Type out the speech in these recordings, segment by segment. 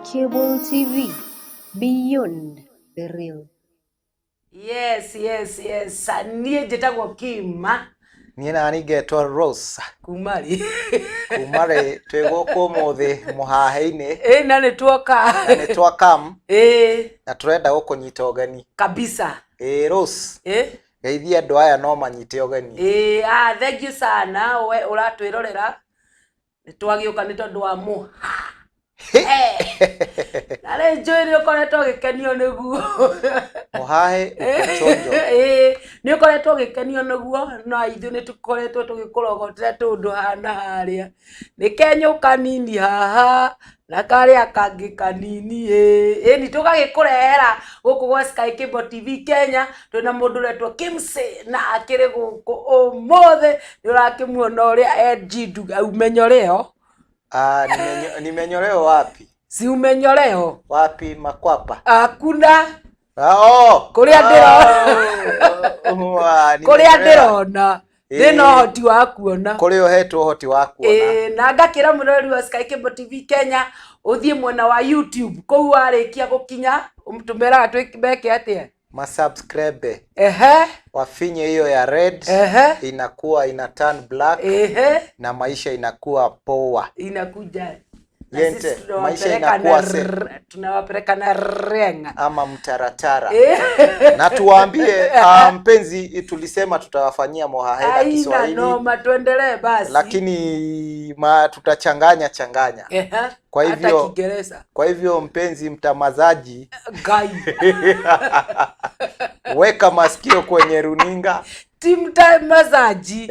Cable TV, beyond the real. Yes, niĩ njĩtagwo Kima. Niĩ nani ngetwo Rose. Kuma rĩ? Kuma rĩ, twĩ gũkũ ũmũthĩ mũhahe-inĩ. Ĩ, na nĩ tuoka. Na nĩ twakam. Ĩ. Na tũrenda gũkũnyita ũgeni. Kabisa. Ĩ, Rose. Ĩ. Geithia andũ aya no manyite ũgeni. Ĩ, ah, thank you sana we ũratwĩrorera. Nĩ twagĩũka nĩ tondũ wa mũha. Na rĩ njũĩ nĩ ũkoretwo ũgĩkenio nĩguo. Mũhahe uko chonjo. Ĩĩ, nĩ ũkoretwo ũgĩkenio nĩguo na ithuĩ nĩ tũkoretwo tũgĩkũrogotera tũndũ hana harĩa. Nĩ kenyũ kanini haha na karĩa kangĩ kanini ĩĩ. Ĩni tũgagĩkũrehera gũkũ gwa Sky Cable TV Kenya twĩna mũndũ ũretwo Kimsey na akĩrĩ gũkũ ũmũthĩ nĩ ũrakĩmuona ũrĩa enjindu umenyoreo. Ah, nimenyolewa wapi? Si umenyoreo. Wapi makwapa? Hakuna. Ah, oh. Kũrĩa Oh, kũrĩa ndĩrona ndĩna ũhoti wa kuona. Kũrĩa ũhetwo ũhoti wa kuona. Ĩĩ, na ngakĩra mũrori wa Sky Cable TV Kenya ũthiĩ mwena wa YouTube kũu warĩkia gũkinya tũmeraga meke atĩa? Masubscribe. Ehe. Wafinye hiyo ya red. Ehe. Inakuwa ina turn black. Ehe. Na maisha inakuwa poa. Inakuja. Na Yente, sisi maisha tunawapeleka inakuwa na se- tunawapeleka na renga. Ama mtaratara. Eh. Na tuwaambie mpenzi, tulisema tutawafanyia mohahe na Haina Kiswahili. noma, tuendelee basi. Lakini tutachanganya changanya. Ehe. Kwa Hata hivyo Kiingereza. Kwa hivyo mpenzi mtamazaji, Ngai. Weka masikio kwenye runinga. Ti mtamazaji.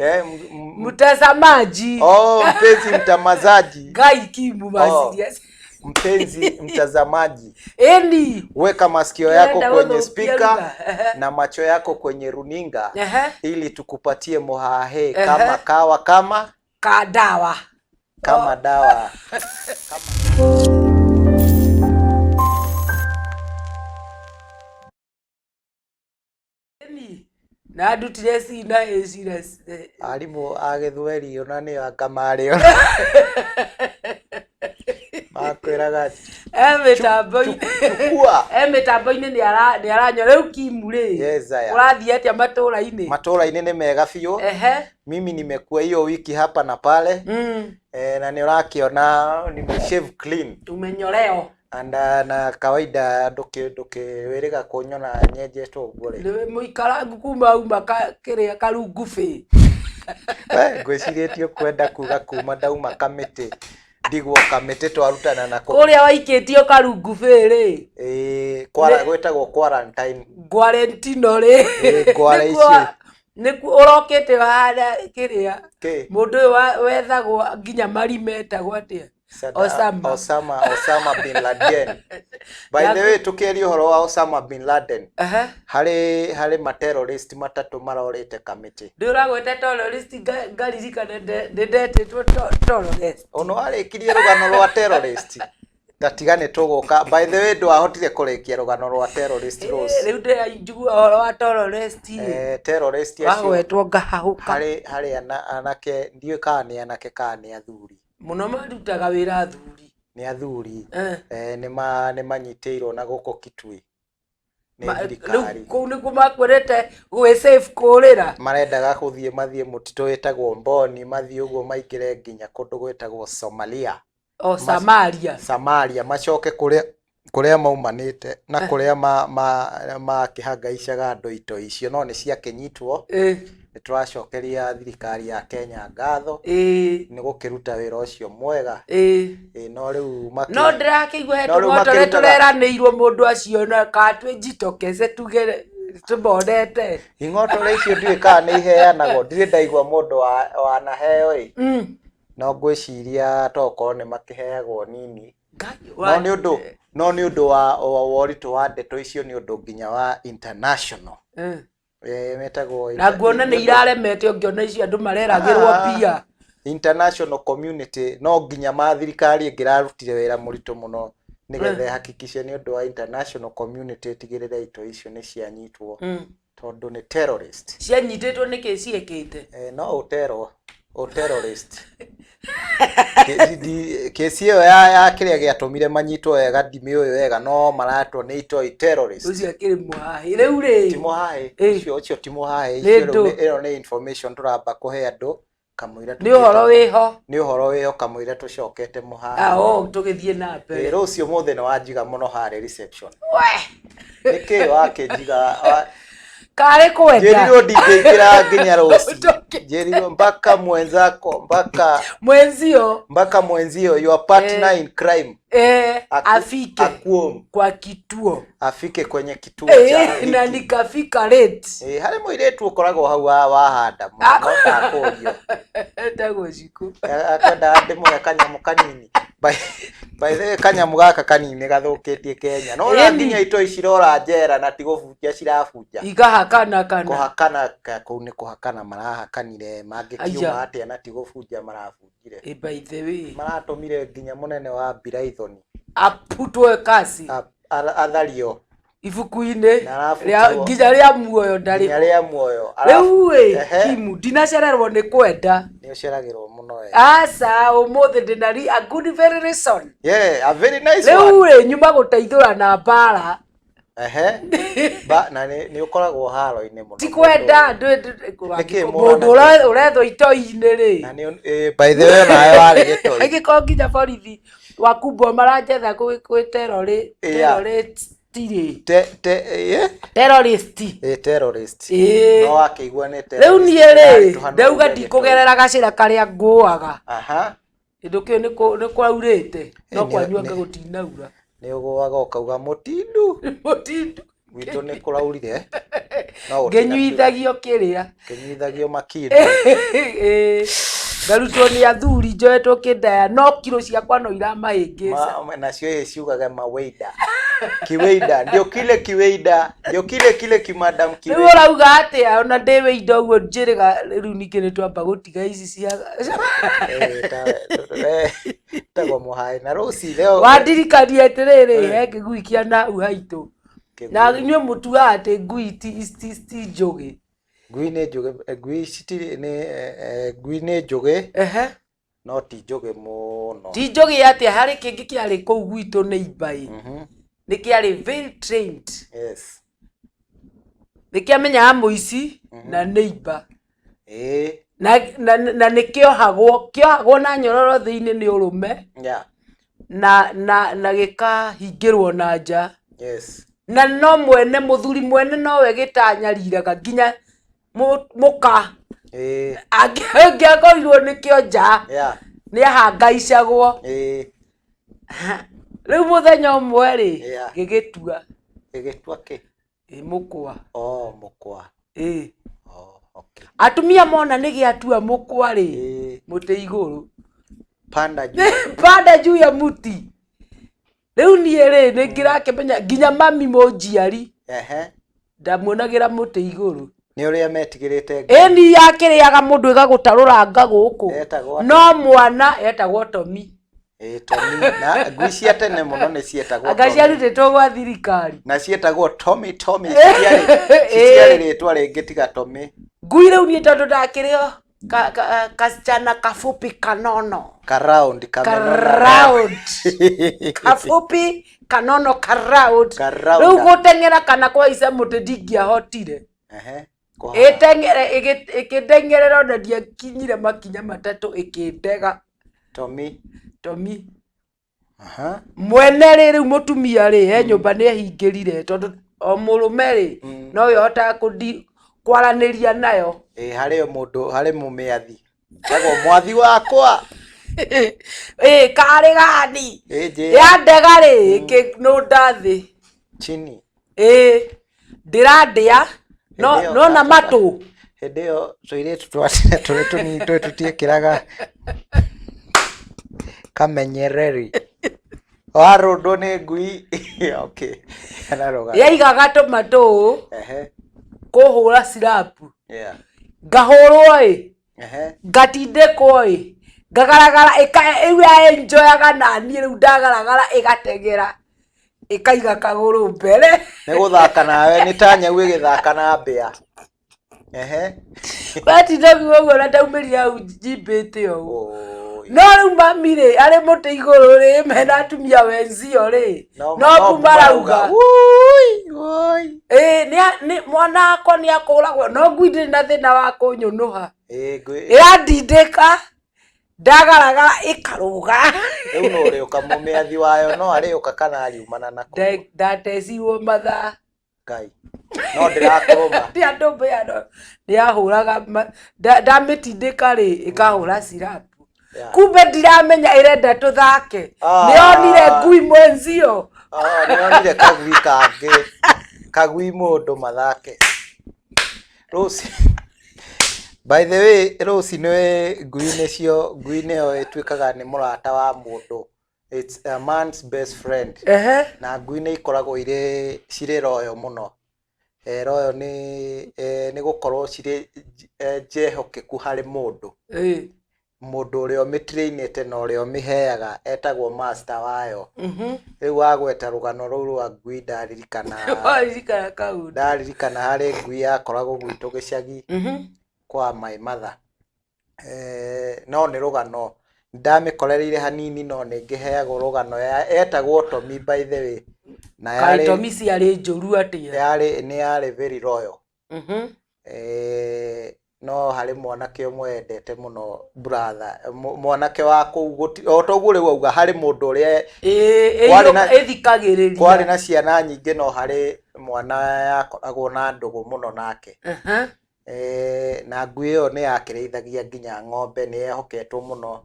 Mtazamaji. Oh, mpenzi mtamazaji. Ngai kimu Oh, basi. mpenzi mtazamaji. Eni. Weka masikio yako Tunaenda kwenye wewe speaker ukienda. Ehe. na macho yako kwenye runinga Ehe. ili tukupatie mohahe Ehe. kama kawa kama kadawa. Kama dawa. Eni. Na ndutire cina ĩcira. Arimũ a gĩthweri ona nĩo anga marĩo. Makwĩraga E mĩtambo-inĩ. Chukua. E mĩtambo-inĩ nĩ aranyua. Rĩu Kimu rĩ, Yes, aya. ũrathiĩ atĩa matũũra-inĩ? Matũũra-inĩ nĩ mega biũ. Ehe. Mimi nimekuwa hiyo wiki hapa na pale. Na nĩ ũrakĩona nime shave clean. Umenyoreo. And na kawaida ndũkĩwĩrĩga kũnyona nyenjetwo ũguo rĩ. Nĩwe mũikarangu kuma uma kĩrĩa karungubĩ. We, ngwĩcirĩtie ũkwenda kuga kuma ndauma kamĩtĩ. Ndigwo kamĩtĩ twarutana na kũ- Kũrĩa waikĩtio karungubĩ rĩ. Ĩĩ, gwĩtagwo quarantine. Quarantino rĩ. Ĩĩ, ngwara Nĩkuo icio. Nĩkuo ũrokĩte harĩa kĩrĩa. Kĩ? Mũndũ ũyũ wethagwo nginya marima etagwo atĩa? Sada, Osama. Osama, Osama bin Laden. By the way, tukiaria ũhoro wa Osama bin Laden. Aha. Harĩ ma terrorist matatũ marorĩte kamĩtĩ. Ndĩ ũragweta terrorist ngaririkana ndĩ ndetĩtwo terrorist. Ono warĩkirie rũgano rwa terrorist. Tatiga nĩ tũgũka. By the way, ndwahotire kũrĩkia rũgano rwa terrorist Rose. Rĩu ndĩraigua ũhoro wa terrorist. Terrorist acio. Wagwetwo ngahahũka. Harĩ anake, ndiũĩ kana nĩ anake kana nĩ athuri. Mũno marutaga wĩra athuri. Nĩ athuri. Nĩ manyitĩirwo na gũkũ Kitui. Nĩ thirikari. Rĩu kũu nĩkuo makwĩrĩte gwĩ safe kũrĩra. Marendaga gũthiĩ mathiĩ mũtitũ wĩtagwo Mboni, mathiĩ ũguo maingĩre nginya kũndũ gwĩtagwo Somalia. O Samaria. Samaria, macoke kũrĩa maumanĩte na kũrĩa makĩhangaicaga andũ ito icio, no nĩ ciakĩnyitwo. Nĩ tũracokeria thirikari ya Kenya ngatho. Nĩ gũkĩruta wĩra ũcio mwega. No rĩu makĩ- No ndĩrakĩigua he No rĩu tũng'otore makĩrutaga- tũreranĩirwo mũndũ acio na kana twĩ njitokece tuge tũmonete. Ing'otore icio ndiũĩ kana nĩ iheanagwo, ndirĩ ndaigua mũndũ wanaheo ĩ. No ngwĩciria to okorwo nĩ makĩheagwo nini. Ngai, No wa- nĩ ũndũ, no nĩ ũndũ wa ũritũ wa ndeto icio, nĩ ũndũ nginya wa international. Metagwo Na nguona nĩ iraremete ũngĩona icio andũ mareragĩrwo mbia. International community, no nginya ma thirikari ĩngĩrarutire wĩra mũritũ mũno nĩgetha ĩhakikishe nĩ ũndũ wa international community ĩtigĩrĩre ito icio nĩ cianyitwo. Tondũ nĩ terrorist. Cianyitĩtwo nĩkĩ ciĩkĩte? No ũterwo. O terrorist. Kesi ĩyo ya kĩrĩa gĩatũmire manyitwo wega ndimĩũĩ wega, no maratwo nĩ itoi terrorist. Ũcio akĩrĩ mũhahĩ rĩu rĩ. Ti mũhahĩ. Ũcio ti mũhahĩ. Ĩyo nĩ information tũramba kũhe andũ kamũira. Nĩ ũhoro wĩho. Nĩ ũhoro wĩho kamũira tũcokete mũhahĩ. O tũgĩthiĩ na mbere. Rũciũ mũthĩ nĩ wanjiga mũno harĩ reception. Nĩkĩ wakĩnjiga? Karĩ kwenda. Njĩrirwo ndingĩingĩra nginya rũciũ. Njĩrirwo mpaka mwenzako, mpaka mwenzio, mpaka mwenzio, your partner in crime afike akuom kwa kituo, afike kwenye kituo cha na nikafika late. Harĩ mũirĩtu ũkoragwo hau wahanda mũno, no ndakũrio. Etagwo Cikũ. Akwendaga ndĩmũhe kanyamũ kanini. By the way, kanyamũ gaka kanini gathũkĩtie Kenya. No na nginya itoi cirora njera na ti gũbunja cirabunja. Ikahakana kana. Kũhakana kũu nĩ kũhakana marahakanire, mangĩkiuma atĩa na ti gũbunja marabunjire. By the way. Maratũmire nginya mũnene wa Biraithoni aputwe kasi. Athario ibuku-inĩ nginya rĩa muoyo ndarĩ. Nginya rĩa muoyo. Rĩu ĩ Kimu ndinacererwo nĩ kwenda. Nĩ ũceragĩrwo mũno we. Aca ũmũthĩ ndĩna a good very reason. Yeah, a very nice one. Rĩu ĩ nyuma gũteithũra na mbara. Ehe. Na nĩ ũkoragwo haro-inĩ mũno. Ti kwenda mũndũ ũrethwo itoi-inĩ rĩ. Na nĩ by the way nawe warĩ gĩtoi. Angĩkorwo nginya borithi wakumbwo maranjetha gwĩ terrorist. Terrorist. Terrorist. No akĩigua nĩ terrorist. Rĩu niĩ rĩ ndauga ndikũgerera gacĩra karĩa ngũaga. Kĩndũ kĩu nĩ kwaurĩte no kwanyu anga gũtinaura. Nĩ ũgũaga ũkauga mũtindu. Mũtindu. Gwitũ nĩ kũraurire. Ngĩnyuithagio kĩrĩa. Ngĩnyuithagio makindu. Ngarutwo nĩ athuri njoetwo kĩndaya no kiro ciakwa no iramahĩngĩca. Nacio ĩ ciugaga maweida. Kiweida ndio kile kiweida ndio kile kile kimadam kiweida. Rĩu ũrauga atĩa ona ndĩ weida ũguo njĩrĩga rĩu ningĩ nĩ twamba gũtiga ici cia tagwo mũhaĩ na rũci leo wandirikania atĩrĩrĩ he kĩgui kĩa nau haitũ na inyuĩ mũtuaga atĩ ngui ti njũgĩ. Ngui nĩ njũgĩ, ngui citirĩ nĩ ngui nĩ njũgĩ. No ti njũgĩ mũno. Ti njũgĩ atĩa harĩ kĩngĩ kĩarĩ kũu gwitũ nĩ imbaĩ. Nĩ kĩarĩ very trained. Yes. Nĩ kĩamenyaga mũici na neighbor. Na nĩ kĩohagwo na nyororo thĩinĩ nĩ ũrũme. Yeah. Na gĩkahingĩrwo na nja. Yes. Na no mwene mũthuri mwene nowe gĩtanyariraga nginya mũka. Angĩakorirwo nĩkĩo nja. Nĩ ahangaicagwo. Rĩu mũthenya ũmwe rĩ gĩgĩtua. Gĩgĩtua kĩ? Mũkwa. Oh, mũkwa. Okay. Atumia mona nĩ gĩatua mũkwa rĩ mũtĩ igũrũ. Panda juu. Panda juu ya muti. Rĩu niĩ rĩ nĩ ngĩrakĩmenya nginya mami mũnjiari. Ndamuonagĩra mũtĩ igũrũ. Nĩ ũrĩa metigĩrĩte Ngai. Ĩni yakĩrĩaga mũndũ ĩgagũtarũranga gũkũ. No mwana etagwo Tomi. Tomi. Na ngui cia tene mũno nĩ cietagwo Tomi. Anga ciarutĩtwo gwa thirikari. Na cietagwo Tomi Tomi. Citiarĩ rĩtwa rĩngĩ tiga Tomi. Ngui rĩu niĩ tondũ ndakĩrĩ o kasichana kafupi kanono. Karound kamenona. Karound. Kafupi kanono karound. Rĩu gũteng'era kana kũhaica mũtĩ ndingĩahotire. Ĩteng'ere ĩkĩndeng'erera ona ndiakinyire makinya matatũ ĩkĩndega. Tomi. Tomi. Mwene rĩ rĩu mũtumia rĩ he nyũmba nĩ ehingĩrire tondũ o mũrũme rĩ nowe ũhotaga kwaranĩria nayo. Harĩ mũndũ harĩ mũmĩathi. Etagwo mwathi wakwa. Karĩ gani. Yandega rĩ ĩkĩnũnda thĩ. Chini. Ndĩrandĩa no na matũ. Hĩndĩ ĩyo tũirĩtu twatene tũrĩ tũnini twĩ tũtiĩkĩraga kamenyereri. Warũndwo nĩ ngui. Okay. Yaigaga tũmatũ kũhũra sirapu. Ngahũrwo ĩ. Ngatindĩkwo ĩ. Ngagaragara ĩu yaenjoyaga na niĩ rĩu ndagaragara ĩgateng'era. Ĩkaiga kagũrũ mbere. Nĩ gũthaka nawe nĩ ta nyau ĩgĩthaka na mbĩa. Ehe. Watinda ũkiuga ũguo na ndaumĩrire hau njimbĩte ũũ. Oi. No rĩu mami rĩ arĩ mũtĩ igũrũ rĩ mena atumia wenzio rĩ No no mbu marauga. Woi, woi. Ĩĩ nĩ mwana wakwa nĩ akũragwo no ngui ndĩrĩ na thĩna wa kũnyũnũha. Ĩĩ ngui. Ĩrandindĩka ndagaragara ĩkarũga. Rĩu no ũrĩũka mũmĩathi wayo no arĩũka kana ariumana na kũ. Ndatecirwo mathaa. Ngai. No ndĩrakũrũma. Ti andũ mbĩa no nĩyahũraga ndamĩtindĩka rĩ ĩkahũra cirapu. Yeah. Kumbe ndiramenya ĩrenda tũthake. Ah. Nĩyonire ngui mwenzio. Oh, nĩonire kagui kangĩ. Kagui mũndũ mathake. Rũci. By the way, rũci nĩ ngui nĩcio ngui nĩyo ĩtuĩkaga nĩ mũrata wa mũndũ. It's a man's best friend. Ehe. Na ngui nĩ ikoragwo irĩ cirĩ royo mũno. Royo nĩ nĩ gũkorwo cirĩ njehokeku harĩ mũndũ. Ĩĩ. Mũndũ ũrĩa ũmĩtrainĩte na ũrĩa ũmĩheaga etagwo master wayo. Rĩu wagweta rũgano rũu rwa ngui ndaririkana Waririkana kaũndũ. ndaririkana harĩ ngui yakoragwo gwitũ gĩcagi kwa my mother. No nĩ rũgano ndamĩkorereire hanini no nĩ ngĩheagwo rũgano etagwo Tommy by the way. Na Kaĩ yarĩ Tommy ciarĩ njũru atĩa. yarĩ nĩ yarĩ very loyal. No harĩ mwanake ũmwe endete mũno brother mwanake wa kũu o toguo rĩu auga harĩ mũndũ ũrĩa Ĩĩ Kwarĩ na- ĩthikagĩrĩria. kwarĩ na ciana nyingĩ no harĩ mwana yakoragwo na ndũgũ mũno nake. Aha. Na ngui ĩyo nĩ yakĩrĩithagia nginya ng'ombe nĩ yehoketwo mũno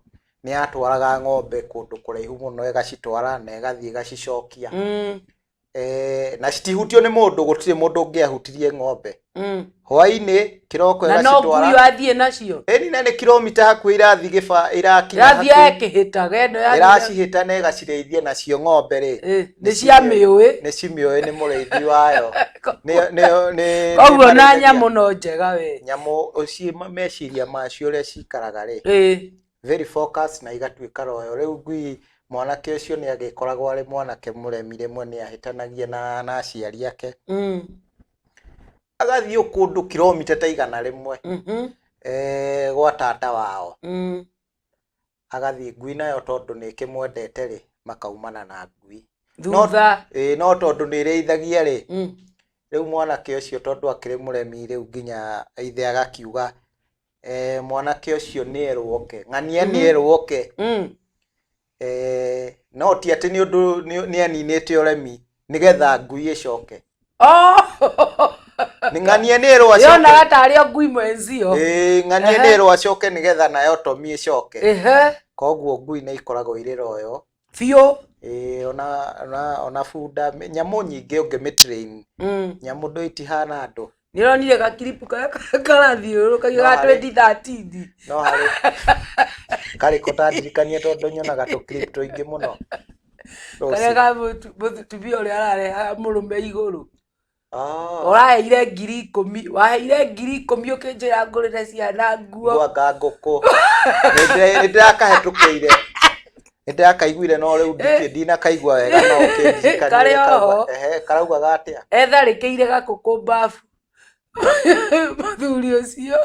nĩ yatwaraga ng'ombe kũndũ kũraihu mũno ĩgacitwara na ĩgathiĩ ĩgacicokia. Na citihutio nĩ mũndũ gũtirĩ mũndũ ũngĩahutirie ng'ombe. Hwaĩ-inĩ kĩroko Na no ngui ĩgacitwara. wathiĩ nacio. Ĩni na nĩ kilomita hakuhĩ irathiĩ gĩba irakinya Ĩrathiĩ hakuhĩ ĩkĩhĩtaga ĩno yathiĩ. ĩracihĩta na ĩgacirĩithia nacio ng'ombe rĩ. Nĩ ciamĩũĩ. Nĩ cimĩũĩ nĩ mũrĩithi wayo. Nĩ Koguo na marĩithagia. nyamũ no njega we. Nyamũ ci meciria macio ũrĩa cikaraga rĩ. Very focus na igatuĩka royo. Rĩu ngui mwanake ũcio nĩ agĩkoragwo arĩ mwanake mũremi rĩmwe nĩ ahĩtanagia na aciari ake. Agathiĩ kũndũ kilomita ta 100 gwa tata wao. Agathiĩ ngui nayo tondũ nĩ ĩkĩmwendete rĩ makaumana na ngui. Thutha. No tondũ nĩ ĩrĩithagia rĩ rĩu mwanake ũcio tondũ akĩrĩ mũremi rĩu nginya ithe agakiuga mwanake ũcio nĩ erwo oke ng'ania nĩ erwo oke. No ti atĩ nĩ ũndũ nĩ aninĩte ũremi nĩgetha ngui ĩcoke. Nĩ ng'ania nĩ erwo acoke. Yonaga tarĩ o ngui mwenzio. Ĩĩ ng'ania nĩ erwo acoke nĩgetha nayo Tommy ĩcoke. Koguo ngui nĩ ikoragwo irĩ royo. Biũ. Ĩĩ ona bunda nyamũ nyingĩ ũngĩmĩtrain. Nyamũ ndũ itihana andũ. Nĩũronire gakiripu karĩa karathiũrũrũkagia ga 2013. No harĩ karĩkũ tandirikanie tondũ nyonaga tũ clip tũingĩ mũno. Karĩa ka mũtumia ũrĩa ararehaga mũrũme igũrũ. Ũraheire 10,000 waheire 10,000 ũkĩnjĩra ngũrĩre ciana nguo. Mwanga ngũkũ. Nĩ ndĩrakahĩtũkĩire. Nĩ ndĩrakaiguire no rĩu ndinakaigua wega no ũkĩndirikanie Karĩ oho. Ehe, karaugaga atĩa? Etharĩkĩire gakũkũ mbabu. Mũthuri ũcio.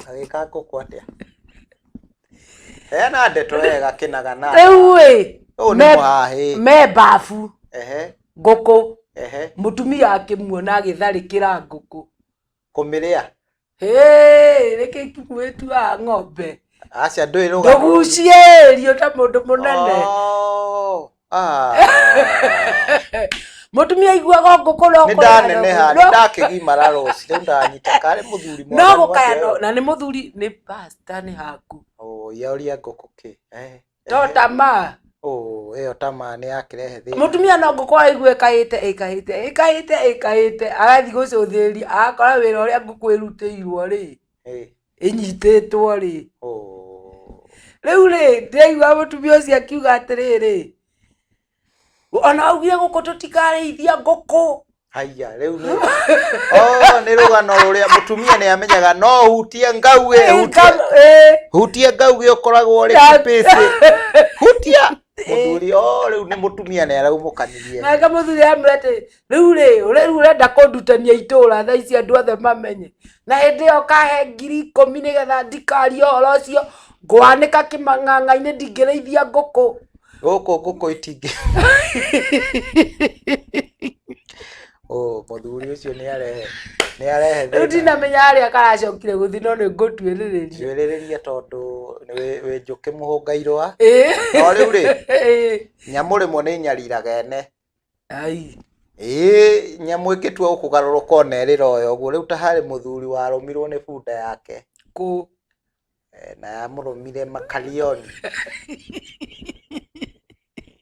Agĩka ngũkũ atĩa? Heana ndeto wega kĩnagana. Rĩu ĩ Ũyũ nĩ mũhahĩ. me mbabu. Ehe. Ngũkũ. Ehe. Mũtumia akĩmuona agĩtharĩkĩra ngũkũ. Kũmĩrĩa? Hĩ, nĩkĩ kĩmwĩtuaga ng'ombe? Aca ndũĩ rũgano. Ndũguciĩrio ta mũndũ mũnene. Mũtumia aiguaga ngũkũ no Nĩ ndaneneha, nĩ ndakĩgimara rũci, rĩu ndanyita karĩ mũthuri No gũkaya na nĩ mũthuri nĩ pastor nĩ haku. Ia ũria ngũkũ kĩ? To tamaa. Ĩyo tamaa nĩ yakĩrehe thĩna. Mũtumia no ngũkũ araigua ĩkaĩte ĩkaĩte ĩkaĩte ĩkaĩte agathiĩ gũcũthĩrĩria agakora wĩra ũrĩa ngũkũ ĩrutĩirwo rĩ ĩnyitĩtwo rĩ. Rĩu rĩ ndĩraigua mũtumia ũcio akiuga atĩrĩrĩ ona augire gũkũ tũtikarĩithia ngũkũ. Haiya rĩu nĩ nĩ rũgano rũrĩa mũtumia nĩ amenyaga no hutie ngauge hutie ngauge ũkoragwo ũrĩ kĩpĩcĩ. Hutia. Mũthuri o rĩu nĩ mũtumia nĩ araumũkanirie. Nake mũthuri amwĩra atĩ rĩu rĩ, rĩu ũrenda kũndutania itũra thaa ici andũ othe mamenye, na hĩndĩ ĩyo kahe 10,000 nĩgetha ndikarie ũhoro ũcio, ngwanĩka kĩmang'ang'a-inĩ ndingĩrĩithia ngũkũ. Gũkũ ngũkũ itingĩ. Oh, mũthuri ũcio nĩ arehe nĩ arehe Rĩu thĩna. ndinamenya harĩa karacokire gũthiĩ no nĩ ngũtuĩrĩrĩria. Tuĩrĩrĩria tondũ nĩ wĩ njũkĩ mũhũnga irũa. Ĩĩ. No rĩu rĩ, Ĩĩ. nyamũ rĩmwe nĩ inyariraga ene. Ai. Ĩĩ nyamũ ĩngĩtua gũkũgarũrũka ona ĩrĩra oyo ũguo. Rĩu ta harĩ mũthuri warũmirwo nĩ bunda yake. Kũ? Na yamũrũmire makarioni.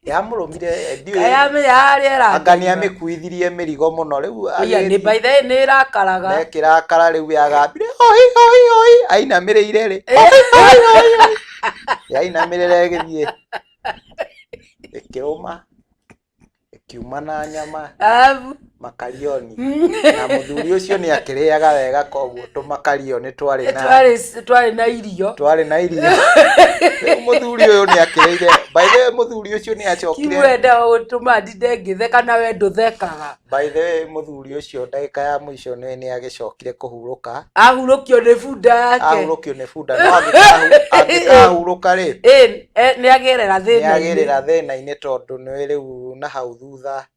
Yamũrũmire ndiũĩ. Kayamenya harĩa ĩra. Anga nĩ amĩkuithirie mĩrigo mũno rĩu. Ĩya nĩ by the way nĩ ĩrakaraga. Na ĩkĩrakara rĩu yagambire oi oi oi ainamĩrĩire rĩ. Oi oi oi oi. Yainamĩrĩra ĩgĩthiĩ ĩkĩrũma ĩkiuma na nyama. Arabu. Makarioni. Na mũthuri ũcio nĩ akĩrĩaga wega koguo tũmakarioni twarĩ na twarĩ na irio. Twarĩ na irio. Rĩu mũthuri ũyũ nĩ akĩrĩire. By the way mũthuri ũcio nĩ acokire. Kiugo gũtũma ndinde ngĩtheka na we ndũthekaga. By the way mũthuri ũcio ndagĩka ya mũico nĩ agĩcokire kũhurũka. Ahurũkio nĩ bunda yake. Ahurũkio nĩ bunda no angĩkahurũka rĩ. Nĩ agerera thĩna-inĩ. Nĩ agerera thĩna-inĩ tondũ nĩ rĩu na hau thutha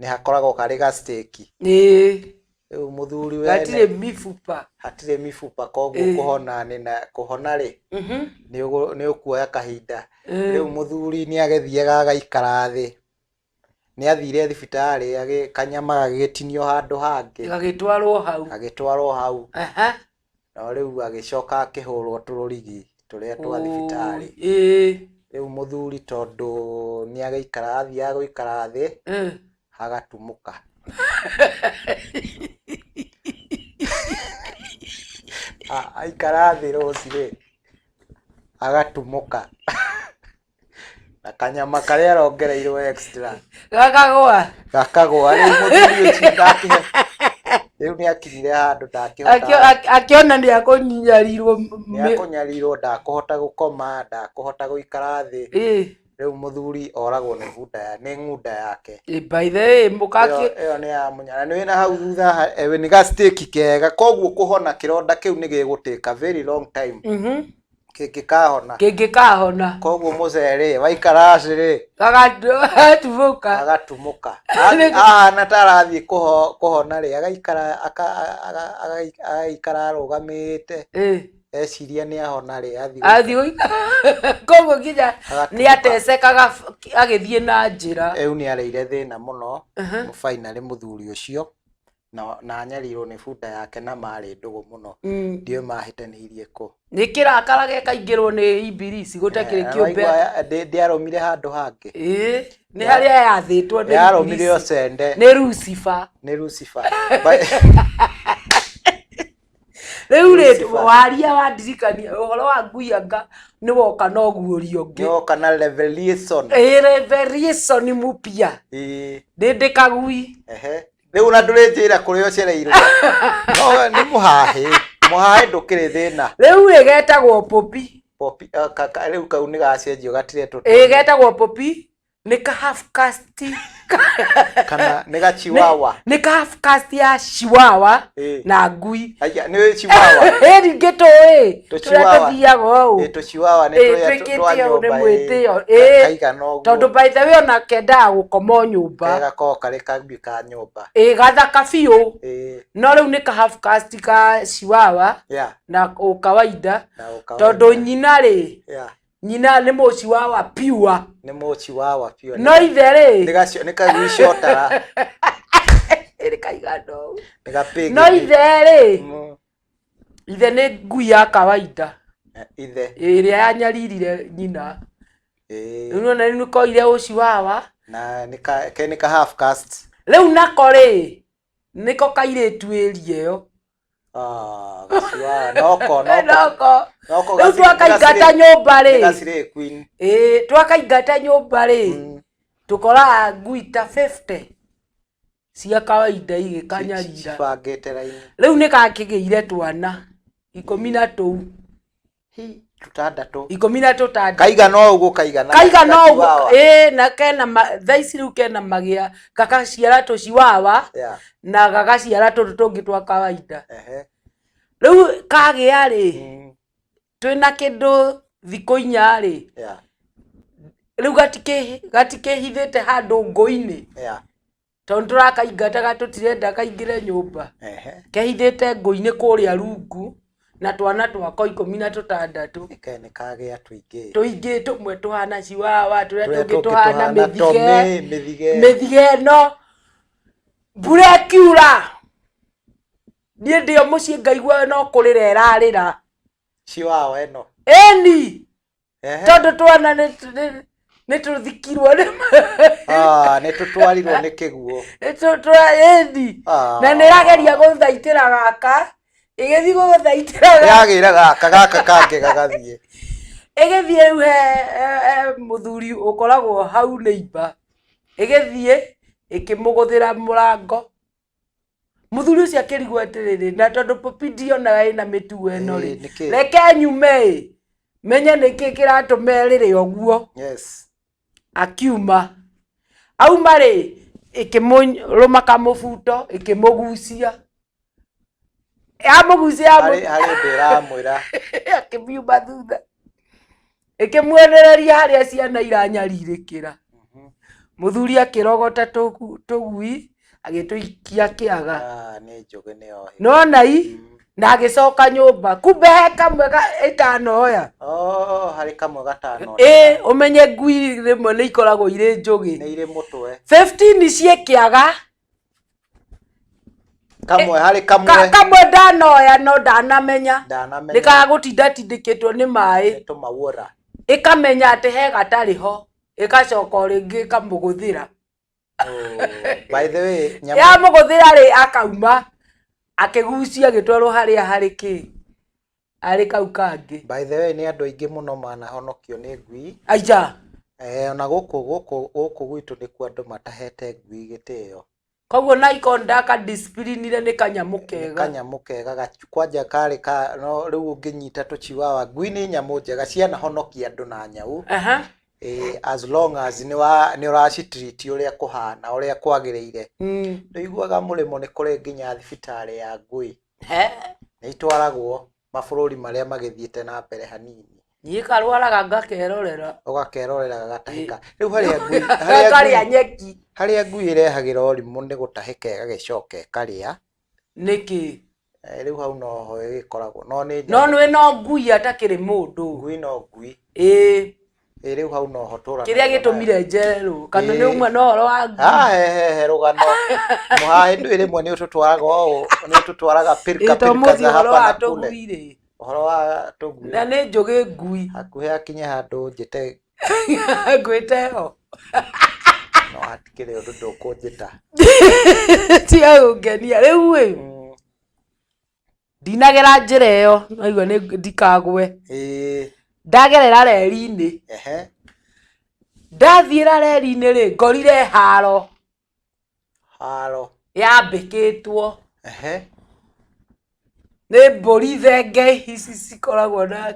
nĩ hakoragwo karĩ ga steak. Ĩĩ. Rĩu mũthuri wene. Hatirĩ mibuba. Hatirĩ mibuba koguo kũhona nĩ na kũhona rĩ. Nĩ ũkuoya kahinda. Rĩu mũthuri nĩ agĩthiaga agaikara thĩ. Nĩ athire thibitarĩ kanyama gagĩtinio handũ hangĩ. Gagĩtwarwo hau. Gagĩtwarwo hau. No rĩu agĩcoka akĩhũrwo tũrũrigi tũrĩa twa thibitarĩ. Rĩu mũthuri tondũ nĩ agĩikara athiaga gũikara thĩ hagatumũka. Aikara thĩ rũci rĩ agatumũka. Na kanyama karĩa arongereirwo extra. Gakagũa. Gakagũa. Rĩu mũthuri ũcio ndakĩhe. Rĩu nĩ akinyire handũ ndakĩhota. Akĩona nĩ akũnyarirwo. Nĩ akũnyarirwo ndakũhota gũkoma, ndakũhota gũikara thĩ. Rĩu mũthuri oragwo nĩ bunda nĩ ng'unda yake. By the way, mũkaki. Ĩyo nĩ ya mũnyara. Nĩ wĩna hau thutha nĩ ga steak kega koguo kũhona kĩronda kĩu nĩ gĩgũtĩka very long time. Kĩngĩkahona. Kĩngĩkahona. Koguo mũcee rĩ waikara thĩ rĩ. Gagatumũka. Gagatumũka. Ahana ta arathiĩ kũhona rĩ agaikara agaikara arũgamĩte. Eciria nĩ ahona rĩ athiĩ. Athiĩ koguo nginya nĩ atecekaga agĩthiĩ na njĩra. Rĩu nĩ areire thĩna mũno finally mũthuri ũcio na anyarirwo nĩ bunda yake na marĩ ndũgũ mũno. Ndiũĩ mahĩtanĩirie kũ. Nĩ kĩrakara gĩkaingĩrwo nĩ ibilisi gũtakĩrĩ kĩũmbe. Ndĩarũmire handũ hangĩ. Ĩĩ nĩ harĩa yathĩtwo nĩ Yarũmire o cende. Nĩ Lucifer. Nĩ Lucifer. Rĩu rĩ waria wandirikania ũhoro wa ngui anga nĩ woka na ũguũrio ũngĩ. Nĩ woka na revelation. Ĩĩ revelation mpya. Ĩĩ. Ndĩ ndĩ kagui. Ehe. Rĩu ona ndũrĩnjĩra kũrĩa ũcereirwo. No nĩ mũhahĩ. Mũhahĩ ndũkĩrĩ thĩna. Rĩu rĩ getagwo Poppy. Poppy rĩu kau nĩ gacenjio gatiretwo. Ĩĩ getagwo Poppy. Nĩ ka half caste. Kana nĩ ga chihuahua. Nĩ ka half caste ya chihuahua na ngui. Aya nĩ chihuahua. Ĩ ningĩ tũĩ. Tũrĩa tũthiaga ũũ. Ĩ tũchihuahua nĩ tũrĩa twa nyũmba. Nĩ mwĩtĩo. Ĩ. Kaigana ũguo. Tondũ by the way ona kendaga gũkoma o nyũmba. Gakoragwo karĩ kagui ka nyũmba. Ĩ gathaka biũ. No rĩu nĩ ka half caste ka chihuahua. Na ũkawaida. Tondũ nyina rĩ. Nyina nĩ mũchihuahua pure. Nĩ mũchihuahua pure. No ithe rĩ. Nĩ kagui cotara. Nĩ kaigana ũũ. Nĩ gapĩgĩ. No ithe rĩ. Ithe nĩ ngui ya kawaida. Ithe. Ĩrĩa yanyaririre nyina. Rĩu nĩwona rĩu nĩkoire ũchihuahua. Na nĩ ka half caste. Rĩu nako rĩ nĩko kairĩtu ĩria ĩyo. Noko noko. Rĩu twakaingata nyũmba rĩ. Nĩ queen. Ĩĩ twakaingata nyũmba rĩ. Tũkoraga ngui ta 50 cia kawaida igĩkanyarira. Cibangĩte raini. Rĩu nĩ kakĩgĩire twana 12. Tũtandatũ. 16. Kaigana o ũguo kaigana. Kaigana ũguo. Chihuahua. Ĩĩ, na kena thaa ici rĩu kena magĩa gakaciara tũciwawa na gagaciara tũtũ tũngĩ twa kawaida. Rĩu kagĩa rĩ, twĩna kĩndũ thikũ 4 rĩ, rĩu gatikĩhithĩte handũ ngũ-inĩ. Tondũ tũrakaingataga tũtirenda kaingĩre nyũmba. Kehithĩte ngũ-inĩ kũrĩa rungu na twana twako 16. Ke nĩ kagĩa tũingĩ. Tũingĩ tũmwe tũhana chihuahua, tũrĩa Tũrĩa tũngĩ tũngĩ tũhana tũhana mĩthige. Tommy, mĩthige. Mĩthige ĩno. Mbura ĩkiura. Niĩ ndĩ o mũciĩ ngaigua no kũrĩra ĩrarĩra. Chihuahua ĩno. Ĩni. Tondũ twana nĩ tũthikirwo nĩ Ah, nĩ tũtwarirwo nĩ kĩguũ. Ĩni. Na nĩ ĩrageria gũthaitĩra gaka, ĩgĩthiĩ gũthaitĩra gaka. Yagĩra gaka, gaka kangĩ gagathiĩ. Ĩgĩthiĩ rĩu he mũthuri ũkoragwo hau neighbor. Ĩgĩthiĩ ĩkĩmũgũthĩra mũrango. Mũthuri ũcio akĩrigwo atĩrĩrĩ, na tondũ Poppy ndionaga ĩna mĩtugo ĩno rĩ, Ĩĩ, nĩkĩ? reke nyume ĩ, menye nĩkĩ kĩratũma ĩrĩre ũguo. Akiuma. Auma rĩ, ĩkĩmũrũma kamũbuto, ĩkĩmũgucia. Yamũgucia, Harĩ ũndũ ĩramwĩra. Akĩmiuma thutha. Ĩkĩmuonereria harĩa ciana iranyarirĩkĩra. Mũthuri akĩrogota tũgui, agĩtũikia kĩaga. Ah, nĩ njũgĩ nĩ oĩ. Nona i, na agĩcoka nyũmba. Kumbe he kamwe ĩtanoya. Oh, harĩ kamwe gatano. Ĩ, ũmenye ngui rĩmwe nĩ ikoragwo irĩ njũgĩ. Nĩ irĩ mũtwe. 15 ciĩ kĩaga. Kamwe harĩ kamwe. Kamwe ndanoya no ndanamenya. Ndanamenya. Nĩ kagũtinda tindĩkĩtwo nĩ maĩ. Nĩ tũmauora. Ĩkamenya atĩ he gatarĩ ho. Ĩgacoka o rĩngĩ ĩkamũgũthĩra. Oh, by the way, nyamũ Yamũgũthĩra rĩ, akauma akĩgucia agĩtwarwo harĩa harĩ kĩ? Harĩ kau kangĩ. By the way, nĩ andũ aingĩ mũno manahonokio nĩ ngui. Aija. Ona gũkũ gwitũ nĩkuo andũ matahete ngui gĩtĩo. Koguo na iko ndaka discipline nĩ kanyamũ Nĩ kega. kanyamũ kega kwanja karĩ ka, no rĩu ũngĩnyita tũchiwawa, ngui nĩ nyamũ njega cianahonokia andũ na nyau. As long as nĩ ũracitreat ũrĩa kũhana, ũrĩa kwagĩrĩire. Nĩũiguaga mũrĩmo nĩ kũrĩ nginya thibitarĩ ya ngui. Nĩ itwaragwo mabũrũri marĩa magĩthiĩte na mbere hanini. Niĩ karwaraga ngakerorera. Ũgakerorera gagatahĩka. Rĩu harĩa ngui, Karĩa nyeki. harĩa ngui ĩrehagĩra ũrimũ nĩ gũtahĩka ĩgagĩcoka ĩkarĩa. Nĩkĩ? Rĩu hau noho ĩgĩkoragwo. No nĩ No nĩ no ngui atakĩrĩ mũndũ. Ngui no ngui. Ĩĩ. Rĩu hau noho tũranagia Kĩrĩa nayo. gĩtũmire njererwo, kana nĩ ũmwe na ũhoro wa ngui? Ah, he, he, he, rũgano. Mũhaha ndũĩ rĩmwe nĩ ũtũtwaraga ũũ, nĩ ũtũtwaraga pirika, Ĩĩ, to pirika mũthĩ za ũhoro hapa wa na kule. tũgui rĩ. Ũhoro wa tũgui. Na nĩ njũgĩ ngui. Hakuhĩ akinye handũ njĩte. Ngwĩte ho. No hatikĩrĩ ũndũ ndũkũnjĩta. Tiga gũngenia. Rĩu ĩ, ndinagera njĩra ĩyo, naigua nĩ ndikagwe. Ndagerera reri-inĩ. Ndathiĩra reri-inĩ rĩ, ngorire haro. Haro. Yambĩkĩtwo. Nĩ mbũri thenge ici cikoragwo na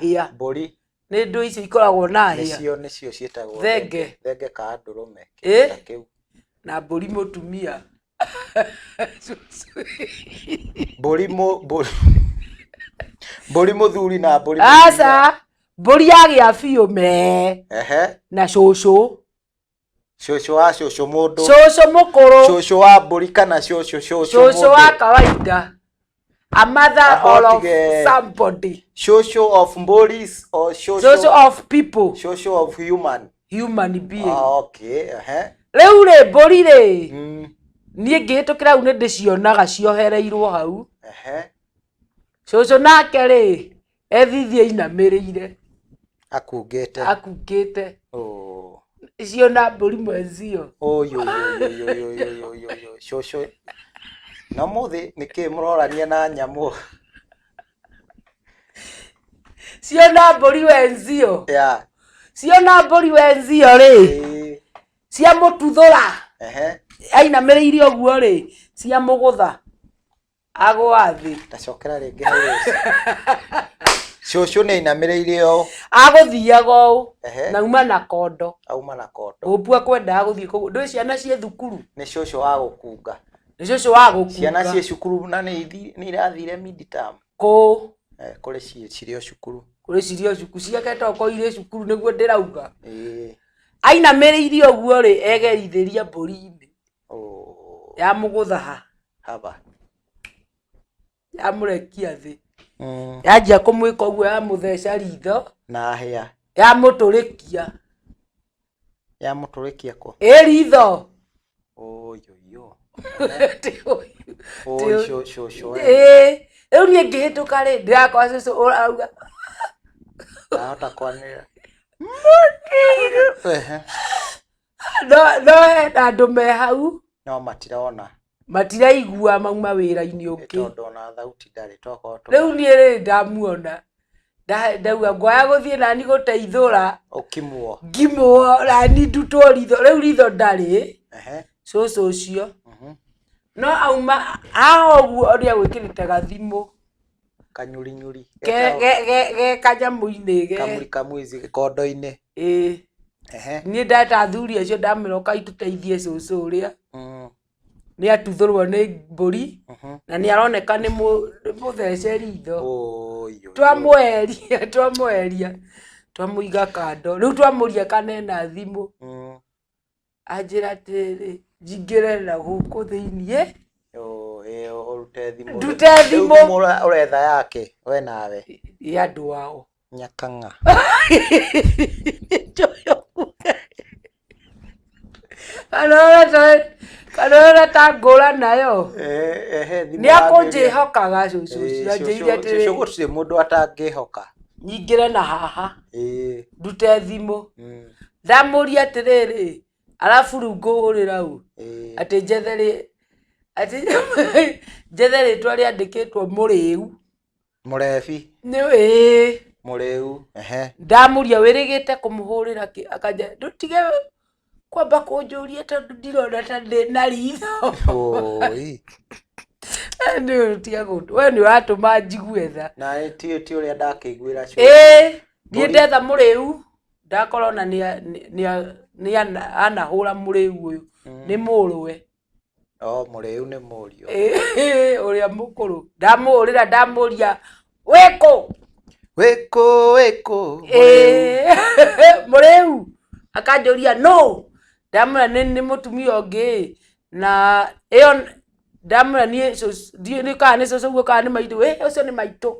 hĩa. Mbũri. Nĩ ndũ icio ikoragwo na hĩa. Nĩcio, nĩcio ciĩtagwo Thenge. Thenge ka ndũrũme, Ĩ? kĩndũ ta kĩu. Na mbũri mũtumia. Mbũri mbũri. Mbũri mũthuri na mbũri mũtumia. Aca, mbũri yagĩa biũ me. Na cũcũ. Cũcũ wa cũcũ mũndũ. Cũcũ mũkũrũ. Cũcũ wa mbũri kana cũcũ, cũcũ Cũcũ wa mũndũ. kawaida. A mother About or of the somebody. Cũcũ of mbũris or cũcũ Cũcũ of people. Cũcũ of human. Human being. Ah, okay, ehe. Rĩu rĩ, mbũri rĩ, niĩ ngĩhĩtũkĩra hau nĩ ndĩcionaga ciohereirwo hau. Cũcũ nake rĩ, ethithie ainamĩrĩire. Akungĩte. Akungĩte. Oh. Icio na mbũri mwenzio. Oi, oi, oi, oi, oi, oi, oi, oi, oi, oi. Cũcũ. Na ũmũthĩ nĩkĩ mũrorania na nyamũ? Ciona mbũri wenzio. Yeah. Ciona mbũri wenzio rĩ. Ciamũtuthũra. Ainamĩrĩire ũguo rĩ, ciamũgũtha. Agũa thĩ. Tacokera rĩngĩ hau ũcio. Cũcũ nĩ ainamĩrĩire ũũ. Agũthiaga ũũ. Ehe. Na uma na kondo. Auma na kondo. Gũpua kwendaga gũthiĩ kũu. Ndũĩ ciana ciĩ thukuru. Nĩ cũcũ wa gũkunga. Nĩ cũcũ wa gũkunga. Ciana ciĩ cukuru na nĩ irathire mid-term. Kũ? Eh, kũrĩ cirĩ o cukuru. Kũrĩ cirĩ o cukuru. Ciake toko irĩ cukuru nĩguo ndĩrauga. Ĩĩ. Ainamĩrĩire ũguo rĩ, egerithĩria mbũri-inĩ. Oh. Ya mũgũthaha. Haba. Yamũrekia thĩ. Yanjia kũmwĩka ũguo yamũtheca ritho. Na hĩa. Yamũtũrĩkia. Yamũtũrĩkia kũ? Ĩ ritho. Ũyũyũ. Ĩ Cũcũ. Rĩu niĩ ngĩhĩtũka rĩ, ndĩrakora cũcũ ũrauga. Ndahota kwanĩrĩra. No hena andũ me hau. No matirona. Matiraigua mauma wĩra-inĩ ũngĩ. Tondũ ona thauti ndarĩ tokorwo. Rĩu niĩ rĩ ndamuona. Ndauga ngwaya gũthiĩ nani gũteithũra. Ũkimwo. Ngimwo nani ndutwo ritho. Rĩu ritho ndarĩ. Cũcũ ũcio. No auma haha ũguo ũrĩa gwĩkĩrĩte gathimũ. Kanyurinyuri. Ge kanyamũ-inĩ. Kamuri kamwizi gĩkondo-inĩ. Ĩĩ. Niĩ ndeta athuri acio ndamera ũkai tũteithie cũcũ ũrĩa. Nĩ atuthũrwo nĩ mbũri na nĩ aroneka nĩ mũthece ritho. Twamweheria twamweheria twamũiga kando. Rĩu twamũria kana ena thimũ. Anjĩra atĩrĩrĩ, njingĩre na gũkũ thĩiniĩ. Ũrute thimũ. Ndute thimũ. Rĩu ũretha yake we nawe. Ya andũ ao. Nyakang'a. Kanora ta ngũra nayo. Nĩ akũnjĩhokaga cũcũ ũcio anjĩrire atĩrĩrĩ. Cũcũ gũtirĩ mũndũ atangĩhoka. Nyingĩre na haha. Ndute thimũ. Ndamũria atĩrĩrĩ, arabu rĩu ngũhũrĩra ũ? Atĩ njethe atĩ njethe rĩtwa rĩandĩkĩtwo mũrĩu. Mũrebi. Nĩ ĩĩ. Mũrĩu. Ndamũria wĩrĩgĩte kũmũhũrĩra kĩ? Akanjĩra ndũtige kwamba kũnjũria tondũ ndirona ta ndĩ na ritho. Oi. We nĩ ũratũma njigue tha. Na ti ũrĩa ndakĩiguĩra cũcũ. Ĩĩ, niĩ ndetha mũrĩu ndakora ona nĩ anahũra mũrĩu ũyũ. Nĩ mũrũwe. O mũrĩu nĩ mũriũ. Ĩĩ, ũrĩa mũkũrũ. Ndamũhũrĩra ndamũria wĩkũ? Wĩkũ wĩkũ? Ĩĩ, mũrĩu. Akanjũria no. Ndamwĩra nĩ mũtumia ũngĩ na ĩyo ndamwĩra niĩ ndiũĩ kana nĩ cũcũ ũguo kana nĩ maitũ. Ĩ ũcio nĩ maitũ.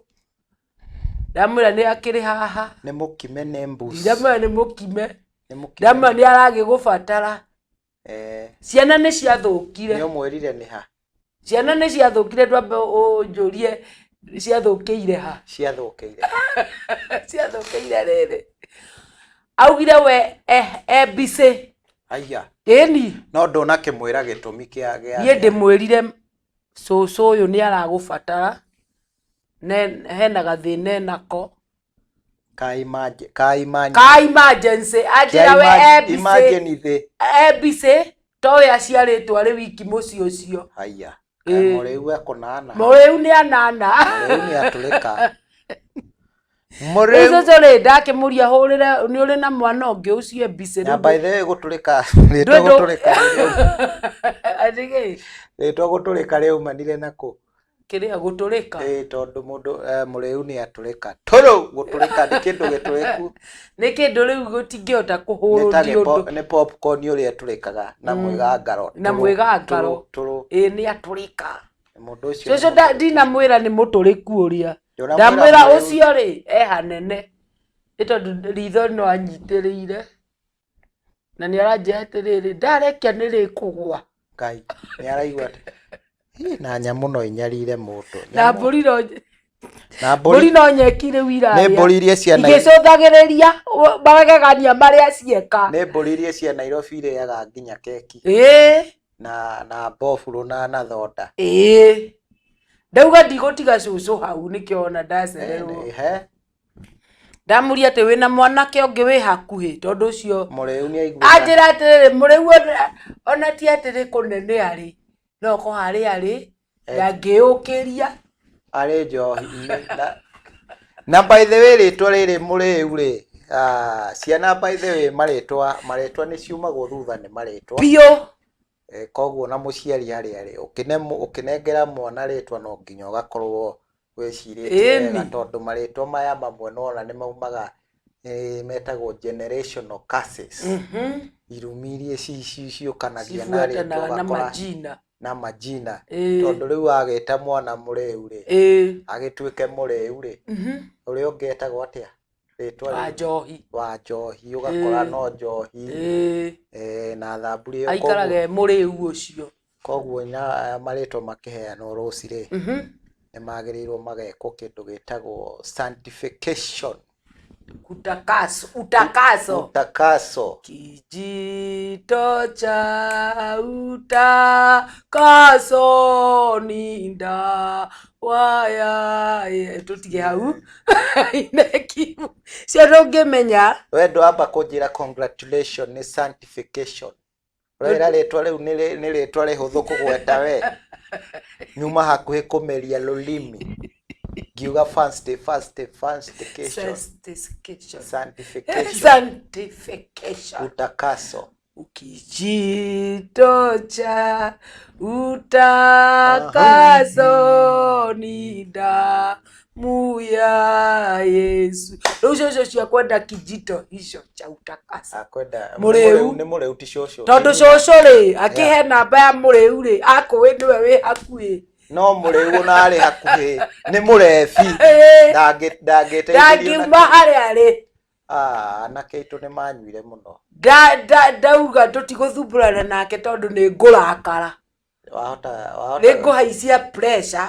Ndamwĩra nĩ akĩrĩ haha. Nĩ mũkime nĩ mbuci. Ndamwĩra nĩ mũkime. Ndamwĩra nĩ aragĩgũbatara. Ciana nĩ ciathũkire. Nĩ ũmwĩrire nĩ ha? Ciana nĩ ciathũkire ndwambe ũnjũrie ciathũkĩire ha? Ciathũkĩire. Ciathũkĩire rĩrĩ. Augire we e busy. Aya. Ĩni. No ndũnakĩmwĩra gĩtũmi kĩa Niĩ ndĩmwĩrire cũcũ ũyũ nĩ aragũbatara. Hena gathĩna enako. Ka Ka emergency. Anjĩra we e busy. Imagine thĩ. E busy towe aciarĩtwo arĩ wiki mũciĩ ũcio. Aya. Mũrĩu ekũnana. Mũrĩu nĩ anana. Mũrĩu nĩ atũrĩka. Rĩu cũcũ rĩ ndakĩmũria hũrĩre nĩ ũrĩ na mwana ũngĩ ũcio e busy. Na by the way gũtũrĩka rĩtwa gũtũrĩka. Atĩ Rĩtwa gũtũrĩka rĩaumanire na kũ? Kĩrĩa gũtũrĩka? Ĩĩ tondũ mũndũ mũrĩu nĩ atũrĩka. Tũrũ gũtũrĩka nĩ kĩndũ gĩtũrĩku. Nĩ kĩndũ rĩu gũtingĩhota kũhũrũrio ũndũ. Nĩ popcorn ũrĩa ĩtũrĩkaga na mwĩgangaro. Na mwĩgangaro. Tũrũ. Ĩĩ nĩ atũrĩka. Mũndũ ũcio. Cũcũ ndinamwĩra nĩ mũtũrĩku ũrĩa. Ndamwĩra ũcio rĩ e hanene. Nĩ tondũ ritho no anyitĩrĩire. Na nĩ aranjĩra atĩrĩrĩ ndarekia nĩ rĩkũgwa. Ngai nĩ araigua atĩ na nyamũ no inyarire mũndũ. Na mbũri no mbũri no nyeki rĩu irarĩa. Nĩ mbũri iria cia igĩcũthagĩrĩria magegania marĩa cieka. Nĩ mbũri iria cia Nairobi irĩaga nginya keki. Ĩĩ. Na mbofurũ na thonda. Ĩĩ. Ndauga ndigũtiga cũcũ hau nĩkĩo ona ndacererwo. Ndamũria atĩ wĩna mwanake ũngĩ wĩ hakuhĩ tondũ ũcio mũrĩu nĩ aigua. Anjĩra atĩrĩrĩ mũrĩu ona ti atĩrĩ kũnene arĩ. No ko harĩ arĩ ndangĩũkĩria. Arĩ njohi-inĩ. Na by the way rĩtwa rĩrĩ mũrĩu rĩ, ah, ciana by the way marĩtwa marĩtwa nĩ ciumagwo thutha nĩ marĩtwa. Biũ. Eh, koguo na mũciari harĩa arĩ ũkĩnengera mwana rĩtwa no nginya ũgakorwo wĩcirĩtie wega tondũ marĩtwa maya mamwe nona nĩ maumaga metagwo generational curses. Irumi iria ciũkanagia na rĩtwa Cibuatanaga na ũgakora majina. Na majina. Tondũ rĩu wagĩta mwana mũrĩu rĩ, agĩtuĩke mũrĩu rĩ, ũrĩa ũngĩ etagwo atĩa rĩtwa Wa rĩu? Njohi. Wa njohi, ũgakora no njohi na thamburi ĩyo. Aikarage mũrĩu ũcio. Koguo na marĩtwa makĩheanwo rũci rĩ, nĩ magĩrĩirwo magekwo kĩndũ gĩtagwo sanctification. Utakaso, utakaso. Utakaso. Kijito cha utakaso ni ndawa ya tũtige hau inekiu cio ndũngĩmenya. We ndwamba kũnjĩra congratulation nĩ sanctification. Ũrera rĩtwa rĩu nĩ rĩtwa rĩhũthũ kũgweta we. Nyuma hakuhĩ kũmeria lũlimi. Ngiuga fancy fancy sanctification. Sanctification. Sanctification. Sanctification. Utakaso. Kijito cha utakaso ni damu ya Yesu. Rĩu cũcũ cio kwenda kijito icio cha utakaso. Akwenda Mũrĩu. Nĩ mũrĩu ti cũcũ. Tondũ cũcũ rĩ akĩhe namba ya mũrĩu rĩ akũĩ nĩwe wĩ hakuhĩ. No mũrĩu ona arĩ hakuhĩ nĩ mũrebi. Ndangĩteithĩrĩrio na Ndangiuma harĩa arĩ. Ah, anake aitũ nĩ manyuire mũno. Ndauga tũtigũthumbũrana nake tondũ nĩ ngũrakara. Wahota Nĩ wahota ngũhaicia pressure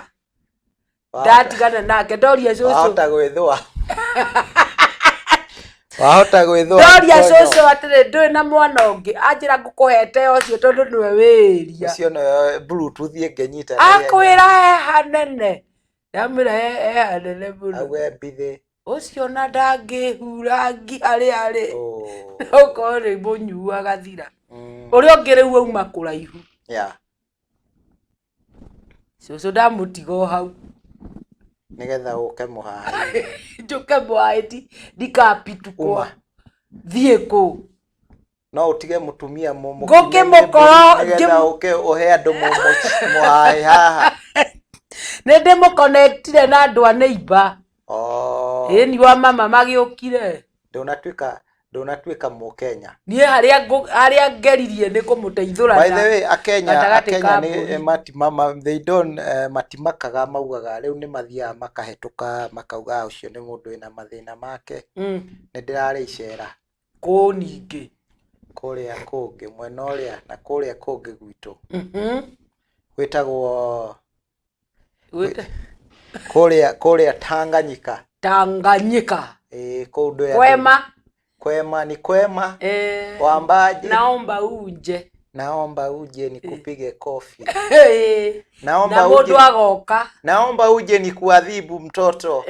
ndatigana nake ndoria cũcũ. Wahota gwĩthũa. Wahota gwĩthũa. Ndoria mkonyo. Cũcũ atĩrĩ, ndũrĩ na mwana ũngĩ? Anjĩra ngũkũhete ũcio tondũ nĩwe wĩria. Ũcio nĩwe bluetooth ĩngĩnyita na ihenya. Akwĩra he hanene, ndamwĩra he hanene mũno. Auge mbithĩ. Ũcio na ndangĩhura ngi harĩa arĩ. Oh. Okorwo nĩ mũnyuu agathira. Ũrĩa ũngĩ rĩu auma kũraihu. Cũcũ ndamũtiga o hau. Nĩgetha ũke mũhaĩ. Njũke mũhaĩ ndikapitukwo. Uma. Thiĩ kũ? No ũtige mũtumia Ngũkĩmũkora- nĩgetha ũke ũhe andũ mũhaĩ haha. Nĩ ndĩmũconnectire na andũ a neighbor. Oh. Ĩni wa mama magĩũkire. Ndũnatuĩka mũkenya. Niĩ harĩa ngeririe nĩ kũmũteithũra. By the way, akenya gatagatĩ akenya ka nĩ mbũri. matimama they don't matimakaga maugaga rĩu nĩ mathiaga makahĩtũka makauga, "Ah, ũcio nĩ mũndũ wĩna mathĩna make." Nĩ ndĩrarĩ icera. Kũ ningĩ? Kũrĩa kũngĩ mwena ũrĩa na kũrĩa kũngĩ gwitũ. Gwĩtagwo Gwĩte? Kũrĩa Tanganyika. Tanganyika. Ĩĩ, kũu ndĩ andũ- Kwema. Kwema ni kwema. Wambaje? Naomba uje. Naomba uje nikupige kofi. Naomba Naomba na uje. mũndũ agoka. Naomba uje nikuadhibu mtoto.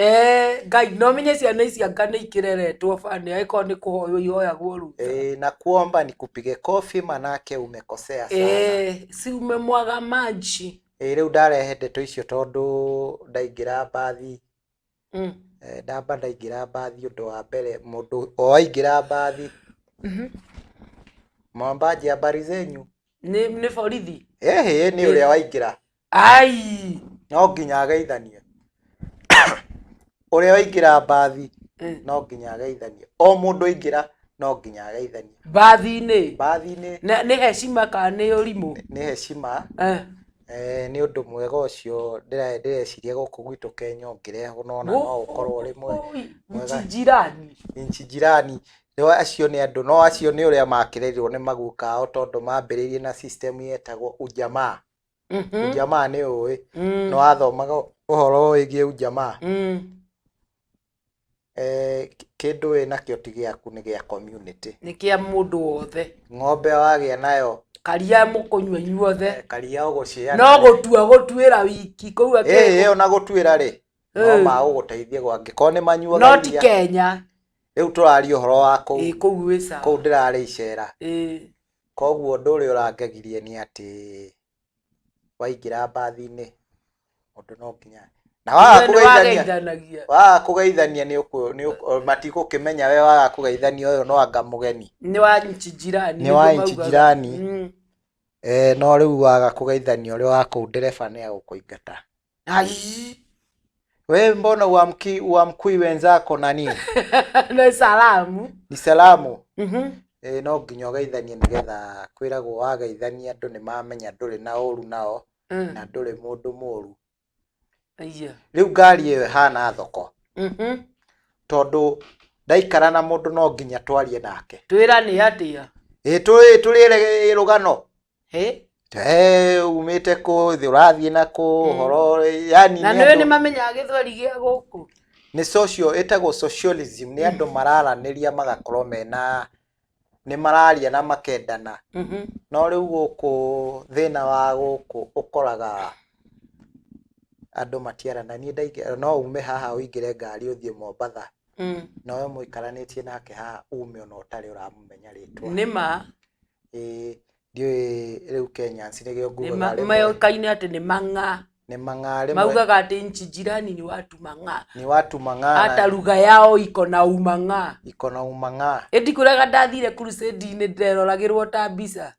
Ngai no menye ciana ici anga nĩ ikĩreretwo bani angĩkorwo nĩ kũhoywo ihoyagwo rũtha. Na kuomba nikupige kofi manake umekosea sana. Si umemwaga maji. Rĩu ndarehe ndeto icio tondũ ndaingĩra mbathi. Ndamba ndaingĩra mbathi ũndũ wa mbere mũndũ o aingĩra mbathi. Mwambaji, habari zenyu? Nĩ borithi? Ĩhĩ, nĩ ũrĩa waingĩra. Ai. No nginya ageithanie. Ũrĩa waingĩra mbathi no nginya ageithanie. O mũndũ aingĩra no nginya ageithanie. Mbathi-inĩ? Mbathi-inĩ. Nĩ heshima kana nĩ ũrimũ? Nĩ heshima. Nĩ ũndũ mwega ũcio ndĩreciria gũkũ gwitũ Kenya ũngĩrehwo nona no ũkorwo ũrĩ mwega. Nchi jirani. Nchi jirani. No acio nĩ andũ, no acio nĩ ũrĩa makĩrerirwo nĩ maguka ao tondũ mambĩrĩirie na system yetagwo ujamaa. Ujamaa nĩ ũĩ. Nĩ wathomaga ũhoro wĩgiĩ ujamaa. Kĩndũ wĩ nakĩo ti gĩaku, nĩ gĩa community. Nĩ kĩa mũndũ wothe. Ng'ombe wagĩa nayo. Karia mũkũnyua inyuothe. Karia ũgũciana. No gũtua gũtuĩra wiki kũu akĩ. Ona gũtuĩra rĩ, no magũgũteithia angĩkorwo nĩ manyuaga No ti iria. Kenya. Rĩu tũraria ũhoro wa kũu. Ĩĩ, kũu wĩ sawa. Kũu ndĩrarĩ icera. Koguo ũndũ ũrĩa ũrangegirie nĩ atĩ waingĩra mbathi-inĩ mũndũ no nginya Na waga We nĩ kũgeithania, wageithanagia. Waga kũgeithania nĩ ũkũ nĩ ũkũ- matigũkĩmenya we waga kũgeithania ũyũ no anga mũgeni. Nĩ wa nchi jirani. Nĩ wa nĩguo nchi maugaga. jirani. No rĩu waga kũgeithania ũrĩa wa kũu ndereba nĩ agũkũingata. Ai. We mbona uamki uamkui wenzako nani? Nĩ salamu. Ni salamu. No nginya ũgeithanie nĩgetha kwĩragwo wageithania andũ nĩ mamenya ndũrĩ na ũru nao na ndũrĩ mũndũ mũru. Aya. Rĩu ngari ĩyo ĩhana thoko tondũ ndaikara na mũndũ no nginya twarie nake. Twĩra nĩ atĩa? Ĩ tũrĩre rũgano. He? Umĩte kũ, thĩ ũrathiĩ na kũ, ũhoro yani Na nĩ nĩwe andũ- nĩ mamenyaga gĩthweri gĩa gũkũ. Nĩ social, ĩtagwo socialism, nĩ andũ mararanĩria magakorwo mena nĩ mararia na makendana. No rĩu gũkũ thĩna wa gũkũ ũkoraga andũ matiarana. Niĩ ndaingĩra no ume haha ũingĩre ngari ũthiĩ Mombatha na we mũikaranĩtie nake haha ume ona ũtarĩ ũramũmenya rĩtwa. Nĩ ma. Ĩĩ, ndiũĩ rĩu Kenyans nĩkĩo Nĩ ngugaga ma- rĩmwe Moĩkaine atĩ nĩ mang'a. Nĩ mang'a rĩmwe. Maugaga atĩ nchi jirani ni watu mang'a. Ni watu mang'a. Hata lugha yao iko na umang'a. Iko na umang'a. Ĩndi kũrega ndathire crusade-inĩ nderoragĩrwo ta mbica.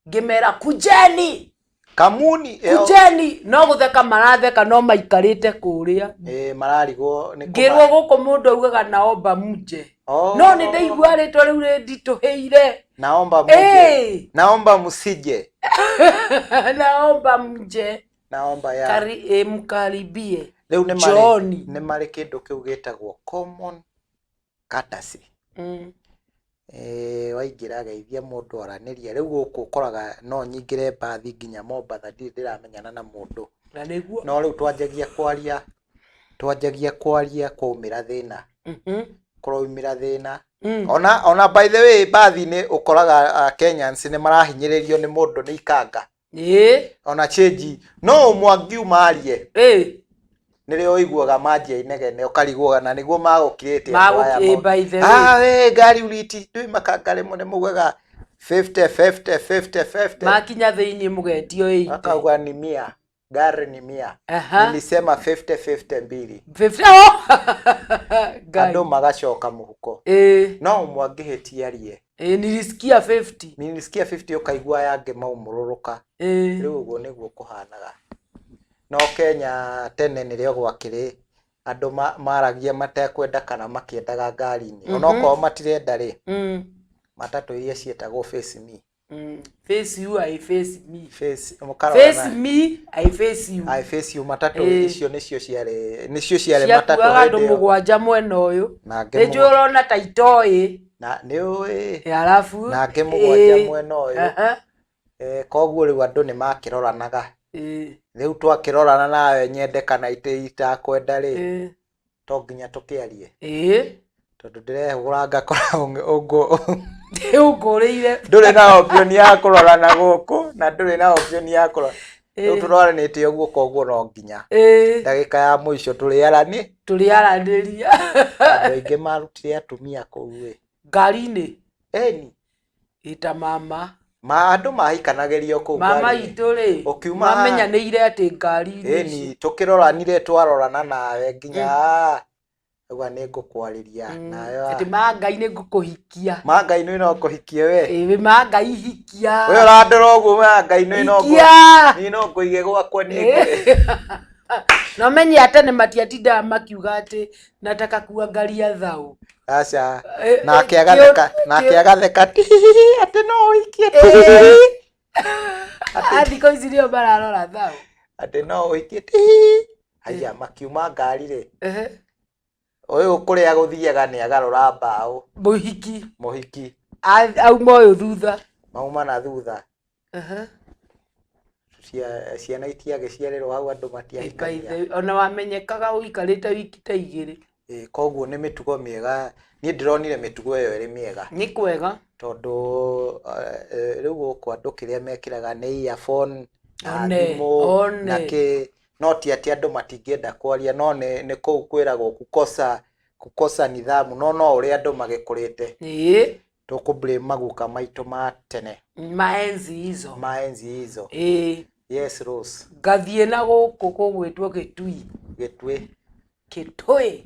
Ngĩmera kujeni. Kamuni ĩyo. Kujeni, no gũtheka maratheka no maikarĩte kũrĩa. Ĩĩ, mararigwo nĩ Ngĩrwo gũkũ mũndũ augaga naomba muje. Oh. No nĩ ndaigua rĩtwa rĩu rĩnditũhĩire. Naomba muje. Ĩĩ. Naomba msije. Naomba mje. Naomba ya. Mkaribie. Rĩu nĩ marĩ Njooni. Nĩ marĩ kĩndũ kĩu gĩtagwo common courtesy. Waingĩra geithia mũndũ aranĩria. Rĩu gũkũ ũkoraga no nyingĩre mbathi nginya Mombatha ndirĩ ndĩramenyana na mũndũ. Na nĩguo. No rĩu twanjagia kwaria kwaumĩra thĩna. Kũraumĩra thĩna. Ona by the way mbathi-inĩ ũkoraga Kenyans nĩ marahinyĩrĩrio nĩ mũndũ nĩ ikanga. Ona change no ũmwe angiuma arie. Nĩrĩo ũiguaga manjia inegene ũkarigwo na nĩguo magũkirĩte andũ aya By the way. Ah, we ngari uriti ndũĩ makanga rĩmwe nĩ maugaga 50 50 50 50. Makinya thĩinĩ mũgetio 80. Akauga ni mia, gari ni mia. Nilisema 50 50 mbili. 50. Oh! Ngai. Andũ magacoka mũhuko. No ũmwe angĩhĩtia arie. Nilisikia 50. Nilisikia 50 ũkaigua aya angĩ maumũrũrũka. Rĩu ũguo nĩguo kũhanaga. No Kenya tene nĩrĩo gwakĩrĩ andũ maragia matekwenda kana makĩendaga ngari-inĩ. Onokorwo matirenda rĩ, matatũ iria ciĩtagwo face me. Face you, I face me. Face, Face mũkarorana. me, I face you. I face you matatũ icio nĩcio ciarĩ matatũ Ciakuaga andũ hĩndĩ ĩyo. mũgwanja mwena ũyũ. Na angĩ Nĩ njũĩ ũrona ta itoĩ. Na nĩ ũĩ. Arabu. Na angĩ mũgwanja mwena ũyũ. Koguo rĩu andũ nĩ makĩroranaga. Rĩu twakĩrorana nawe nyende kana itakwenda rĩ, to nginya tũkĩarie. Tondũ ndĩrehũra ngakora Ũngũrĩire. Ndũrĩ na option ya kũrorana gũkũ na ndũrĩ na option ya kũrora. Rĩu tũroranĩte ũguo koguo no nginya. Ndagĩka ya mũico tũrĩarani. Tũrĩaranĩria. Andũ aingĩ marutire atumia kũu ĩ. Ngari-inĩ. Ĩni. Ĩta mama. Ma andũ mahikanagĩrio kũu Mama ngari-inĩ. itũ rĩ. Ũkiuma haha. Mamenyanĩire atĩ ngari-inĩ. Ĩni tũkĩroranire twarorana nawe nginya auga nĩ ngũkwarĩria nawe. Atĩ ma Ngai nĩ ngũkũhikia. Ma Ngai nĩ no ngũhikie we. Ĩĩ ma Ngai hikia. We ũrandora ũguo ma Ngai nĩ no Hikia. Niĩ no ngũige gwakwa nĩ ngũrĩ. Na ũmenye atene matiatindaga makiuga atĩ nataka kuangalia thau. Aca. Nake agatheka, nake agatheka ti atĩ no ũhikie ti. Thikũ ici nĩo mararora thau. Atĩ no ũhikie ti. Haya makiuma ngari rĩ. Ũyũ kũrĩa gũthiaga nĩ agarũra mbaũ. Mũhiki. Mũhiki. Auma ũyũ thutha. Mauma na thutha. Ciana itiagĩciarĩrwo hau andũ matiahikania. Ona wamenyekaga ũikarĩte wiki ta 2. Koguo nĩ mĩtugo mĩega. Niĩ ndĩronire mĩtugo ĩyo ĩrĩ mĩega. Nĩ kwega. Tondũ rĩu gũkũ andũ kĩrĩa mekĩraga nĩ earphone na One, thimũ one. na kĩ. No ti atĩ andũ matingĩenda kwaria no nĩ kũu kwĩragwo kukosa nidhamu no no ũrĩa andũ magĩkũrĩte. Tũkũ blame maguka maitũ ma tene. Maenzi hizo. Maenzi hizo. Yes, Rose. Ngathiĩ na gũkũ gũgwĩtwo Gĩtui. Gĩtuĩ. Gĩtũĩ.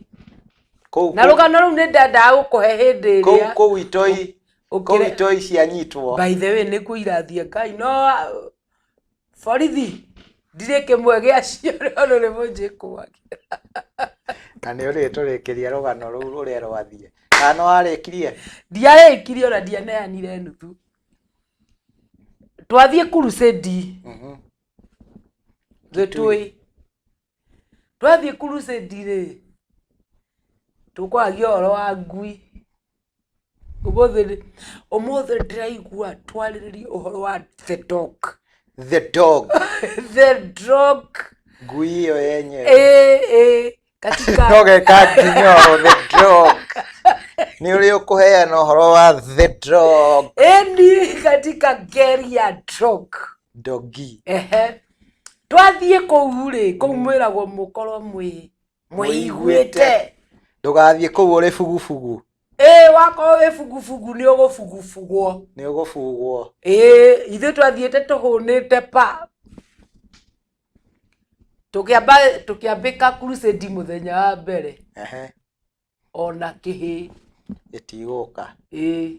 Kũu Na rũgano rũu nĩ ndendaga gũkũhe hĩndĩ kũu ĩrĩa kũu itoi kũu itoi cianyitwo. By the way, nĩkuo irathiĩ Ngai no borithi ndirĩ kĩmwe gĩacio rũrĩ mũnjĩkũagĩra. Na nĩ ũrĩtũrĩkĩria rũgano rũu rũrĩa rwathiĩ. Kana nĩ warĩkirie? Ndiarĩkirie ona ndianeanire nuthu. Twathiĩ crusade. Gĩtũĩ. Twathiĩ crusade rĩ, tũkwaragia ũhoro wa ngui. Ũmũthĩ ũmũthĩ ndĩraigua twarĩrĩrie ũhoro wa the dog. The dog. The dog. Ngui ĩyo yenyewe. Ĩ ĩ katika No geka nginya the dog. Nĩ ũrĩ ũkũheana ũhoro wa the dog. Ĩni katika ngeri ya dog. Dogi. Ehe. Twathiĩ kũu rĩ, kũu mwĩragwo mũkorwo mwĩ mwĩiguĩte. Ndũgathiĩ kũu ũrĩ bugubugu. Ĩ wakorwo wĩ bugubugu nĩ ũgũbugubugwo. Nĩ ũgũbugwo. Ĩ ithuĩ twathiĩte tũhũnĩte pa. Tũkĩamba tũkĩambĩka crusade mũthenya wa mbere. Ehe. Ona kĩhĩ. Gĩtigũka. Ĩ.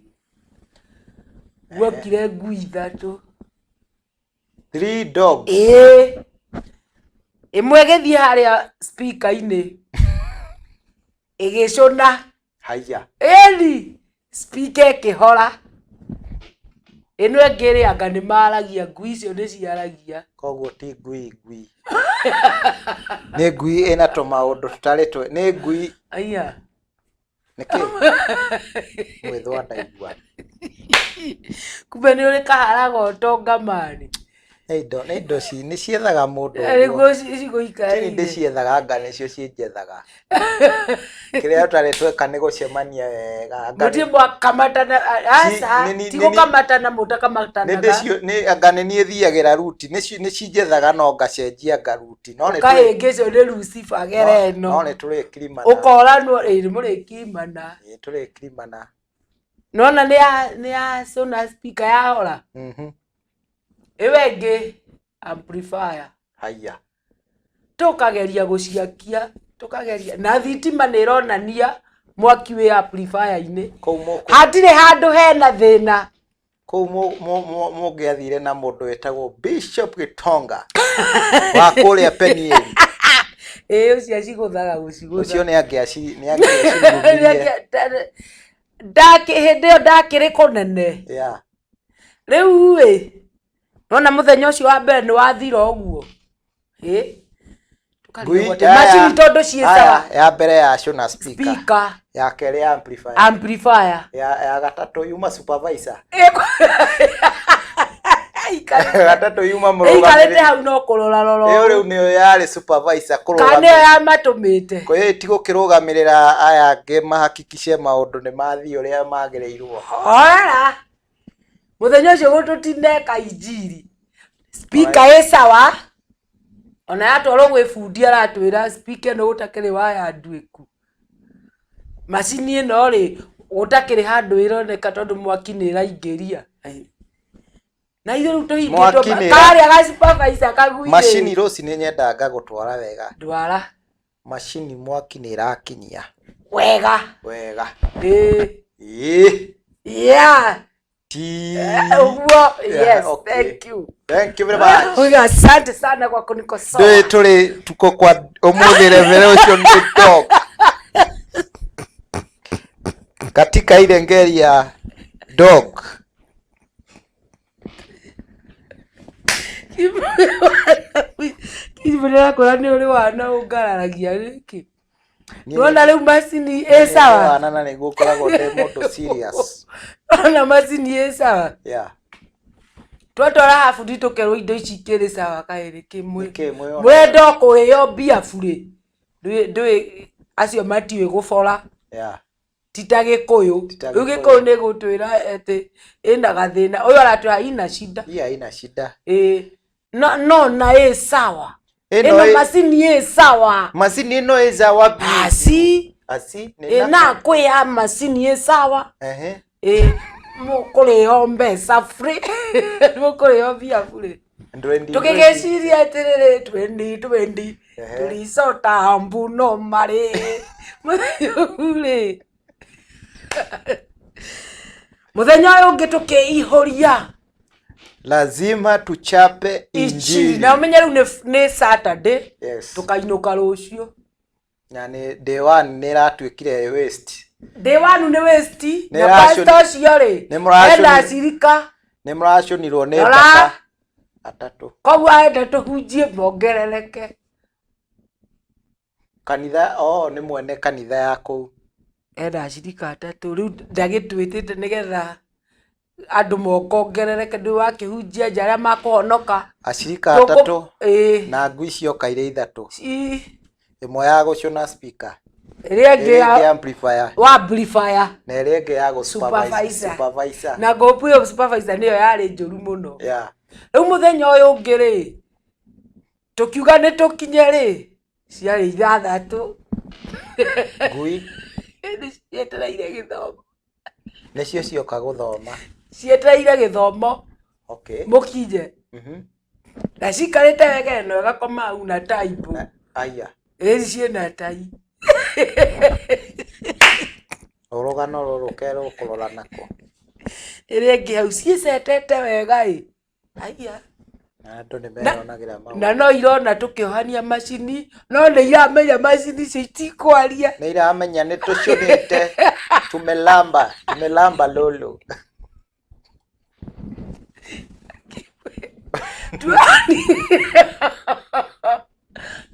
Guokire ngui ithatũ. Three dogs. Ĩ. Ĩmwe ĩgĩthiĩ harĩa speaker-inĩ. Ĩgĩcũna. Haiya. Ĩni speaker ĩkĩhora. Ĩno ĩngĩ rĩ anga nĩ maragia, ngui icio nĩ ciaragia. Koguo ti ngui ngui. Nĩ ngui ĩna tũmaũndũ tũtarĩ twe. Nĩ ngui. Aya. Nĩkĩ? Mwĩthwa ndaigua. Kumbe nĩ ũrĩ kaharaga ũtonga mani. Nĩ indo nĩ indo ci nĩ ciethaga mũndũ ũguo. Nĩguo Tini cigũikarĩire. ndĩciethaga anga nĩcio cinjethaga. Kĩrĩa tũtarĩ tweka nĩ gũcemania wega. Anga Mũthiĩ mwakamatana, aca, ti gũkamatana mũtakamatanaga. nĩ ndĩcio nĩ anga nĩ niĩ thiagĩra ruti nĩ nĩ cinjethaga no ngacenjia anga ruti. No nĩ tũrĩ Ũkahĩngĩcwo nĩ Lucifer gera ĩno. no nĩ tũrĩkirimana. Ũkoranwo ĩ nĩ mũrĩkirimana. Ĩ tũrĩkirimana. Nona nĩ ya nĩ ya cũna speaker yahora. Ĩyo ĩngĩ amplifier. Haiya. Tũkageria gũciakia, tũkageria na thitima nĩ ĩronania mwaki wĩ amplifier-inĩ. Kũu mũkũ Hatirĩ handũ hena thĩna. Kũu mũngĩathire na mũndũ wĩtagwo Bishop Gitonga wa kũrĩa Peniel. Ĩ ũcio acigũthaga gũcigũtha. Ũcio nĩ angĩaci nĩ angĩacirugirie. Ndakĩ hĩndĩ ĩyo ndakĩrĩ kũnene. Yeah. Rĩu ĩ nona mũthenya ũcio wa mbere nĩ wathira ũguo. Ĩ Ngui tũkarigwo atĩ macini tondũ ciĩ sawa. Ya mbere ya cũna speaker. Speaker. Ya kerĩ ya amplifier. Amplifier. Ya gatatũ yuma supervisor. Ĩikarĩte Gatatũ yuma mũrũgamĩrĩri. hau no kũrora rora. Ĩyo rĩu nĩyo yarĩ supervisor Kana nĩyo kũrũgamĩrĩra. yamatũmĩte. Kwa hiyo tigũkĩrũgamĩrĩra aya angĩ mahakikishe maũndũ nĩ mathiĩ ũrĩa magĩrĩirwo. Horera. Mũthenya ũcio gũtũtineka injiri. Speaker ĩ sawa. Ona yatwarwo gwĩ bundi aratwĩra speaker ĩno gũtakĩrĩ waya nduĩku. Macini ĩno rĩ gũtakĩrĩ handũ ĩroneka tondũ mwaki nĩ ĩraingĩria. Na ithuĩ rĩu tũhingĩtwo Mwaki nĩ karĩa ga supervisor kaguire. Macini rũcinĩ nyendaga ngagũtwara wega. Ndwara. Macini mwaki nĩ ĩrakinyia. Wega. Wega. Ĩ. Ĩ. Yeah. Ti. Ũguo, Yeah, yes, okay. thank you. Thank you very much. Uga asante sana kwa kunikosoa. Ndũĩ tũrĩ tuko kwa ũmũthĩ revelation nĩ dog. Katika ile ngeri ya dog. Kibu ndĩrakora nĩ ũrĩ wana ũngararagia nĩkĩ? Niĩ Nĩwona rĩu macini ĩ sawa? Wana na nĩguo ngoragwo ndĩ mũndũ serious. Nĩwona macini ĩ sawa? Yeah. Twatwara habundi tũkerwo indo ici ikĩrĩ sawa kaĩ nĩkĩ mwĩ Nĩkĩ mwĩona? mwenda o kũrĩo mbia burĩ. Ndũĩ acio matiũĩ gũbora. Yeah. Ti ta Gĩkũyũ. Ti ta Rĩu Gĩkũyũ. Gĩkũyũ nĩ gũtwĩra atĩ ĩna gathĩna. Ũyũ aratwĩra ina shida. Hii haina shida. Ĩ no no na ĩ sawa. Ĩno Ĩno ĩ- macini ĩ sawa. Macini ĩno ĩ sawa biũ. Asi. Asi nĩ Ĩ na kwĩ ya macini ĩ sawa. Ehe. Ĩ mũkũrĩo mbeca free. Mũkũrĩo mbia bure. Ndwendi. Tũkĩgĩciria atĩrĩrĩ twendi twendi. Tulicota mbu no marĩ mũthenya ũyũ rĩ, mũthenya ũyũ ũngĩ tũkĩihũria. Lazima tuchape injili. Injili. Na ũmenye rĩu nĩ Saturday. Tũkainũka rũciũ. Na nĩ day one nĩ ĩratuĩkire waste. Day one nĩ waste. Nĩ Na pastor ũcio rĩ, Nĩ mũracũni- enda cirika. Nĩ mũracũnirwo nĩ Rora. mbata atatũ. Koguo arenda tũhunjie mongerereke. Kanitha, oh, nĩ mwene kanitha ya kũu. Enda cirika atatũ rĩu ndagĩtwĩtĩte nĩgetha andũ mokongerereke, ndũĩ wakĩhunjia nja arĩa makũhonoka. Acirika atatũ. Ĩĩ. Na ngui cioka irĩ ithatũ. Ci- Ĩmwe ya gũcũna speaker. Ĩrĩa ĩngĩ Ĩrĩa ĩngĩ ya amplifier. wa amplifier. Na ĩrĩa ĩngĩ ya gũ Supervisor. supervisor. Na ngũpu ĩyo supervisor nĩyo yarĩ njũru mũno. Rĩu mũthenya ũyũ ũngĩ rĩ, tũkiuga nĩ tũkinye rĩ, ciarĩ 6. Ngui. Nĩ cietereire gĩthomo. Nĩcio cioka gũthoma. Cietereire gĩthomo. Mũkinye. Na cikarĩte wega ĩno ĩgakoma hau na taibũ. Na, aya. Ĩĩ ciĩna tai. Rũgano rũrũ kerwo kũrora nako. Ĩrĩa ĩngĩ hau ciĩcetete wega ĩ. Aya. Na andũ nĩ meyonagĩra maũndũ. Na no irona tũkĩohania macini, no nĩ iramenya macini icio itikwaria. Nĩ iramenya nĩ tũcũnĩte. Tumelamba, tumelamba lolo.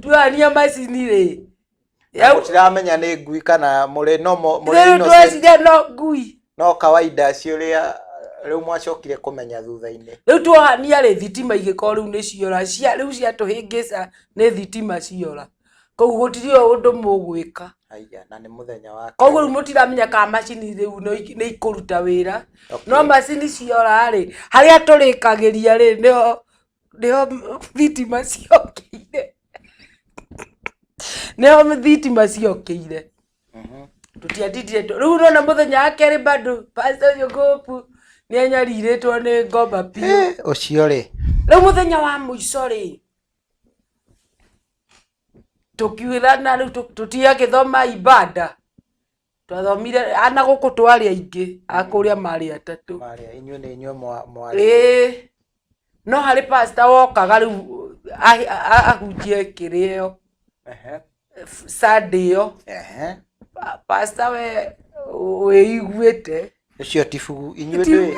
Tuohania macini rĩ. Na mũtiramenya nĩ ngui kana mũrĩ no mũrĩ Rĩu innocent. tweciria no ngui. No kawaida ciũrĩa rĩu mwacokire kũmenya thutha-inĩ. Rĩu tuohania rĩ, thitima igĩkorwo rĩu nĩ ciora, rĩu ciatũhĩngĩca nĩ thitima ciora. Koguo gũtirĩ ũndũ mũgwĩka. Haiya, na nĩ mũthenya wa Koguo rĩu kerĩ. mũtiramenya kana macini rĩu nĩ ikũruta wĩra. No macini ciora rĩ, harĩa tũrĩkagĩria rĩ, nĩho thitima ciokĩire. Nĩho thitima ciokĩire. Tũtiatindire rĩu ũrona mũthenya wa kerĩ bado Pastor ũcio Ngũpu nĩ anyarirĩtwo nĩ ngomba biũ. Ũcio rĩ. Rĩu mũthenya wa mũico rĩ, tũkiuĩrana rĩu tũtiagĩthoma ibada. Twathomire ana gũkũ twarĩ aingĩ, a kũrĩa marĩ atatũ. Marĩ, inyuĩ nĩ inyuĩ mwarĩ. Ĩĩ. No harĩ pastor wokaga rĩu ahunjie kĩrĩa ĩyo. Sunday ĩyo. Pastor we wĩiguĩte. Ũcio ti bugu, inyuĩ ndũĩ.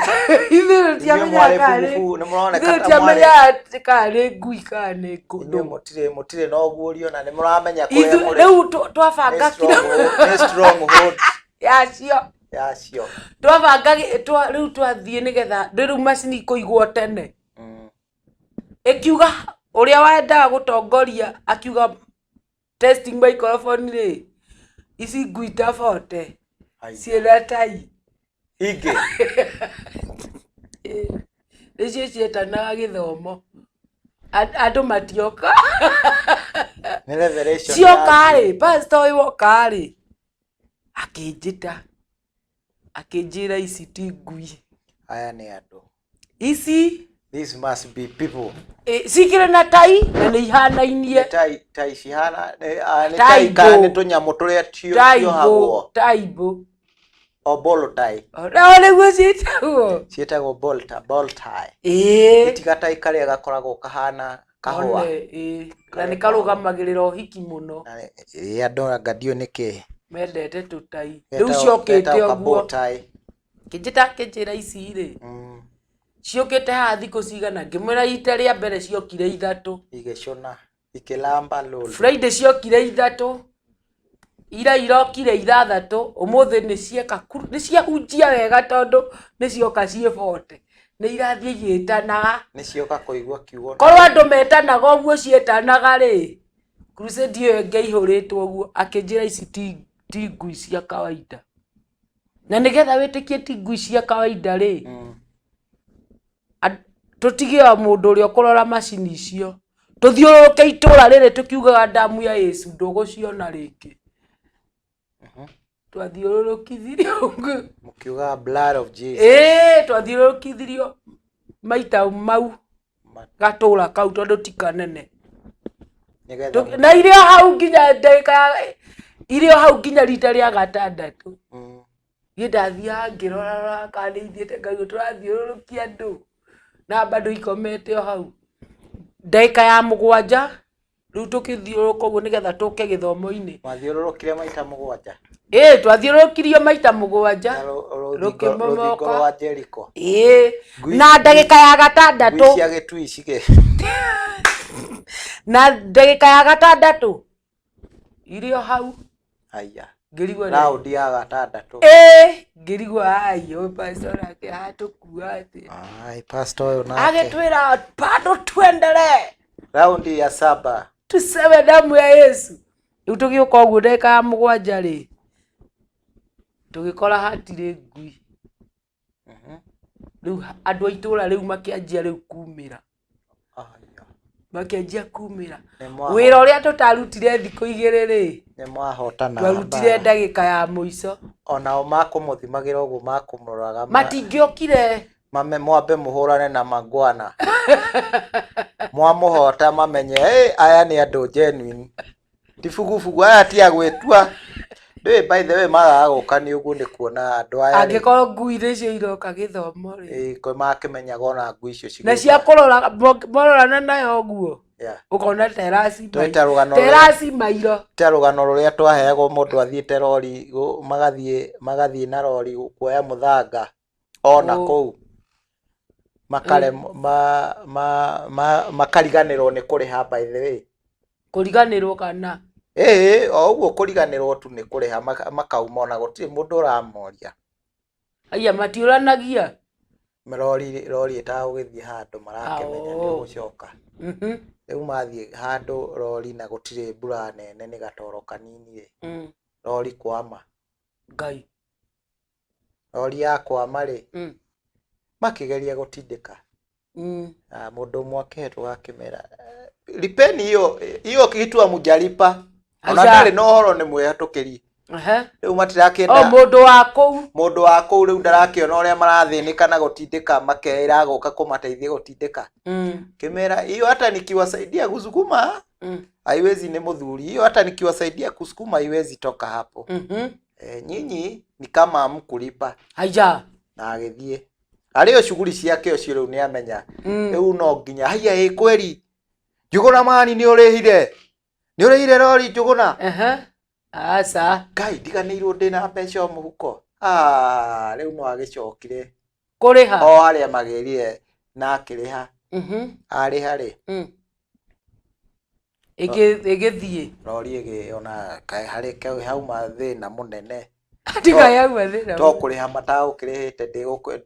Ithuĩ Inyuĩ mwarĩ tũtiamenyaga kana nĩ- bugubugu, nĩ mũroneka ithuĩ ta mwarĩ. tũtiamenyaga kana nĩ ngui kana nĩ Inyuĩ ngũndũ. mũtirĩ na ũguũrio na nĩ mũramenya kũrĩa Ithuĩ mũrĩ. rĩu twabanga Nĩ stronghold, nĩ stronghold. Yacio. Yacio. Twabanga rĩu twathiĩ nĩgetha rĩu macini kũigwo tene. Ĩkiuga ũrĩa wendaga gũtongoria akiuga testing microphone rĩ, ici ngui ta 40 Ai. ciĩna tai. Ingĩ. Nĩcio cietanaga gĩthomo. Andũ matioka. Nĩ revelation Cioka ya rĩ, pastor ũyũ woka rĩ, akĩnjĩta. Akĩnjĩra ici ti ngui. Aya nĩ andũ. Ici These must be people. Cikĩrĩ na tai na nĩ ihanainie. Nĩ tai, tai cihana, nĩ, a, nĩ Tai tai kana mbũ. nĩ tũnyamũ tũrĩa Tai mbũ, tiohagwo. tai mbũ. O bolo tai. O nĩguo ciĩtagwo. Ciĩtagwo ball tie. Ĩĩ. Itiga tai karĩa gakoragwo kahana kahũa. One, ĩĩ. Na nĩ karũgamagĩrĩra ũhiki mũno. Na nĩ, ĩĩ, andũ anga ndiũĩ nĩkĩ. Mendete tũtai. Rĩu Getagwo, ciokĩte getagwo ka ũguo. bow tie. Kĩnjĩta kĩnjĩra ici rĩ. Ciũkĩte haha thikũ cigana, ngĩmwĩra rita rĩa mbere ciokire 3. Igĩcũna, ikĩlamba lolo. Friday ciokire 3. Ira irokire 6, ũmũthĩ nĩ cieka nĩ ciahunjia wega tondũ nĩ cioka ciĩ 40. Nĩ irathiĩ igĩtanaga. Nĩ cioka kũigua kiugo. Korwo andũ metanaga ũguo cietanaga rĩ, crusade ĩyo ĩngĩaihũrĩtwo ũguo, akĩnjĩra ici ti ngui cia kawaida. Na nĩgetha wĩtĩkie ti ngui cia kawaida rĩ, tũtige o mũndũ ũrĩa ũkũrora macini icio. Tũthiũrũrũke itũũra rĩrĩ tũkiugaga damu ya Yesu ndũgũciona rĩngĩ. Twathiũrũrũkithirio ũguo. Mũkiugaga blood of Jesus. Ĩĩ, twathiũrũrũkithirio maita mau gatũra kau tondũ ti kanene. Nĩgetha Na irĩ o hau nginya ndagĩka irĩ o hau nginya rita rĩa gatandatũ. Niĩ ndathiaga ngĩrorarora kana nĩ ithiĩte ngaigua tũrathiũrũrũkia andũ na bado ikomete o hau. Ndagĩka ya mũgwanja rĩu tũkĩthiũrũrũka ũguo nĩgetha tũke gĩthomo-inĩ. Mwathiũrũrũkire maita mũgwanja? Ĩĩ, twathiũrũrũkirio maita mũgwanja. Na rũthingo Rũkĩmomoka. rwa Jeriko. Ĩĩ, na ndagĩka ya gatandatũ. Ngui cia gĩtui cigĩ. Na ndagĩka ya gatandatũ irĩ o hau. Haiya. Ngĩrigwo nĩ- Raundi ya gatandatũ. Ĩĩ, ngĩrigwo ai, ũyũ pastor nake atũkua atĩa? Ai, pastor ũyũ nake. Agĩtwĩra bado tuendelee. Raundi ya saba. Tuseme damu ya Yesu. Rĩu tũgĩũka ũguo ndagĩka ya mũgwanja rĩ, tũgĩkora hatirĩ ngui. Rĩu andũ a itũũra rĩu makĩanjia rĩu kumĩra. Aya. Makĩanjia kumĩra. Nĩ mwaho- Wĩra ũrĩa tũtarutire thikũ igĩrĩ rĩ, Nĩ mwahotana. twarutire mbara. ndagĩka ya mũico. Onao makũmũthimagĩra ũguo makũmũroraga. Matingĩokire. Mame mwambe mũhũrane na mangwana. Mwamũhota mamenye, hey, aya nĩ andũ genuine. Ti bugubugu, aya ti a gwĩtua. Ndũĩ by the way magaga gũka nĩ ũguo nĩ kuona andũ aya rĩ. Angĩkorwo ngui nĩcio iroka gĩthomo rĩ. Ĩĩ, kwe makĩmenyaga ona ngui icio Na cigĩũka. cia kũrora mororana nayo ũguo. Yeah. Ũkona ta Tũĩ ta rũgano rũrĩa- ĩraci mairo. Ta rũgano rũrĩa twaheagwo mũndũ athiĩte rori magathiĩ na rori kuoya mũthanga ona kũu. Makariganĩrwo nĩ kũrĩha by the way. Kũriganĩrwo kana? Ĩĩ, o ũguo kũriganĩrwo tu nĩ kũrĩha makauma ona gũtirĩ mũndũ ũramoria. Aya matiũranagia? Rori rori ĩtagũgĩthiĩ handũ marakĩmenya nĩ ũgũcoka. Rĩu mathiĩ handũ rori na gũtirĩ mbura nene nĩ gatoro kanini rĩ. Rori kwama. Ngai. Rori ya kwama rĩ. Makĩgeria gũtindĩka. Mũndũ ũmwe akĩhetwo akĩmera lipeni hiyo hiyo kitu hamjalipa. Ona ndarĩ na ũhoro nĩ mwĩhatũkĩri. Rĩu matirakĩenda. O mũndũ wa kũu. Mũndũ wa kũu rĩu ndarakĩona ũrĩa marathĩnĩka na gũtindĩka makeĩra gũka kũmateithia gũtindĩka. Kĩmera hiyo hata nikiwasaidia kusukuma haiwezi, nĩ mũthuri, hiyo hata nikiwasaidia kusukuma haiwezi toka hapo. Nyinyi ni kama hamkulipa. Haiya. Na agĩthiĩ. Arĩ o shughuli ciake ũcio rĩu nĩ amenya. Rĩu no nginya haiya ĩ kweri. Njũgũna mani nĩ ũrĩhire. Nĩ ũrĩhire rori Njũgũna. Aca. Ngai ndiganĩirwo ndĩna mbeca o mũhuko. Rĩu no agĩcokire. Kũrĩha. O harĩa magĩrire na akĩrĩha. Arĩha rĩ. Ĩgĩthiĩ. Rori ĩgĩona kaĩ harĩ kaĩ hauma thĩna mũnene. Tiga yauma thĩna. To kũrĩha matagũkĩrĩhĩte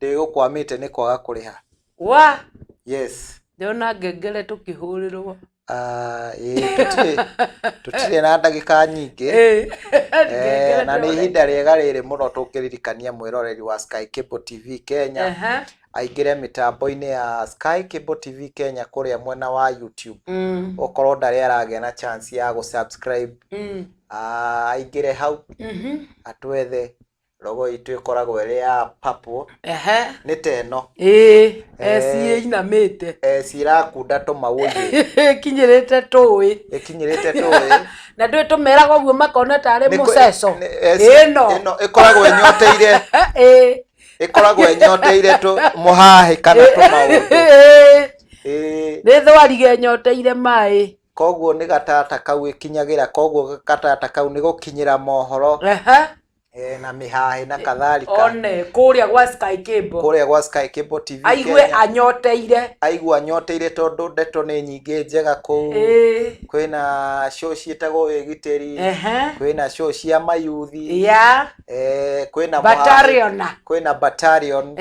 ndĩgũkwamĩte nĩ kwaga kũrĩha. Wa. Yes. Ndĩrona ngengere tũkĩhũrĩrwo. Ĩĩ, tũtirĩ na ndagĩka nyingĩ. Na nĩ ihinda rĩega rĩrĩ mũno tũngĩririkania mwĩroreri wa Sky Cable TV Kenya aingĩre mĩtambo-inĩ ya Sky Cable TV Kenya kũrĩa mwena wa YouTube. Okorwo ndarĩ aragĩa na chance ya gũ-subscribe, aingĩre hau atwethe. Logo itũ ĩkoragwo ĩrĩ ya purple. Nĩ ta ĩno. Ĩĩ, eci ĩinamĩte. Eci ĩrakunda tũmaũĩ. Ĩkinyĩrĩte tũĩ. Ĩkinyĩrĩte tũĩ. Na ndũĩ tũmeraga ũguo makona tarĩ mũceco. Ĩno. Ĩno ĩkoragwo ĩnyoteire. Ĩĩ. Ĩkoragwo ĩnyoteire mũhahĩ kana tũmaũndũ. Ĩĩ. Nĩ thwariga ĩnyoteire maĩ. Koguo nĩ gatata kau ĩkinyagĩra, koguo gatata kau nĩ gũkinyĩra mohoro. Na mĩhahĩ na kadhalika. One kũrĩa gwa Sky Cable. Kũrĩa gwa Sky Cable TV Aigue anyoteire. Aigue anyoteire tondũ ndeto nĩ nyingĩ njega kũu. Kwĩna show ciĩtagwo wĩgitĩri. Kwĩna show cia mayuthi. Kwĩna Battalion. Kwĩna Battalion.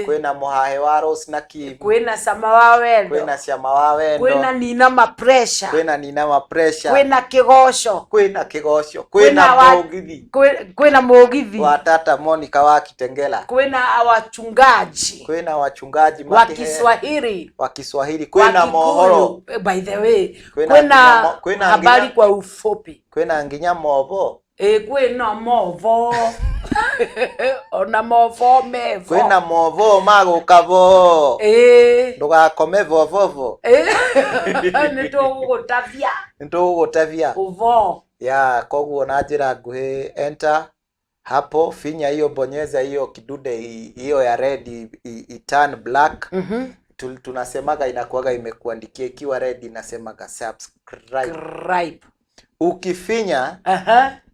Kwĩna mũhahĩ wa Rose na Kim. Kwĩna Cama wa Wendo. Kwĩna Cama wa Wendo. Kwĩna Nina Ma Pressure. Kwĩna Nina Ma Pressure. Kwĩna Kĩgoco. Kwĩna Kĩgoco. Kwĩna Mũgithi. Kwĩna Mũgithi. Wa Tata Monica wa Kitengela. Kwĩna wachungaji. Kwĩna wachungaji wa Kiswahili. Wa Kiswahili. Kwĩna mohoro. By the way, kwĩna habari kwa ufupi. Kwĩna nginya movo. Kwĩna movo. Ona movo mevo. Kwĩna movo magũka vo. Ndũgakome vovovo. Nĩ tũgũgũtabia. Nĩ tũgũgũtabia. Ũvo. Ya, koguo na njĩra nguhĩ, enter hapo, finya hiyo, bonyeza hiyo kidude hiyo ya red i turn black. Tunasemaga inakuwaga imekuandikia ikiwa red, inasemaga subscribe. Cripe. Ukifinya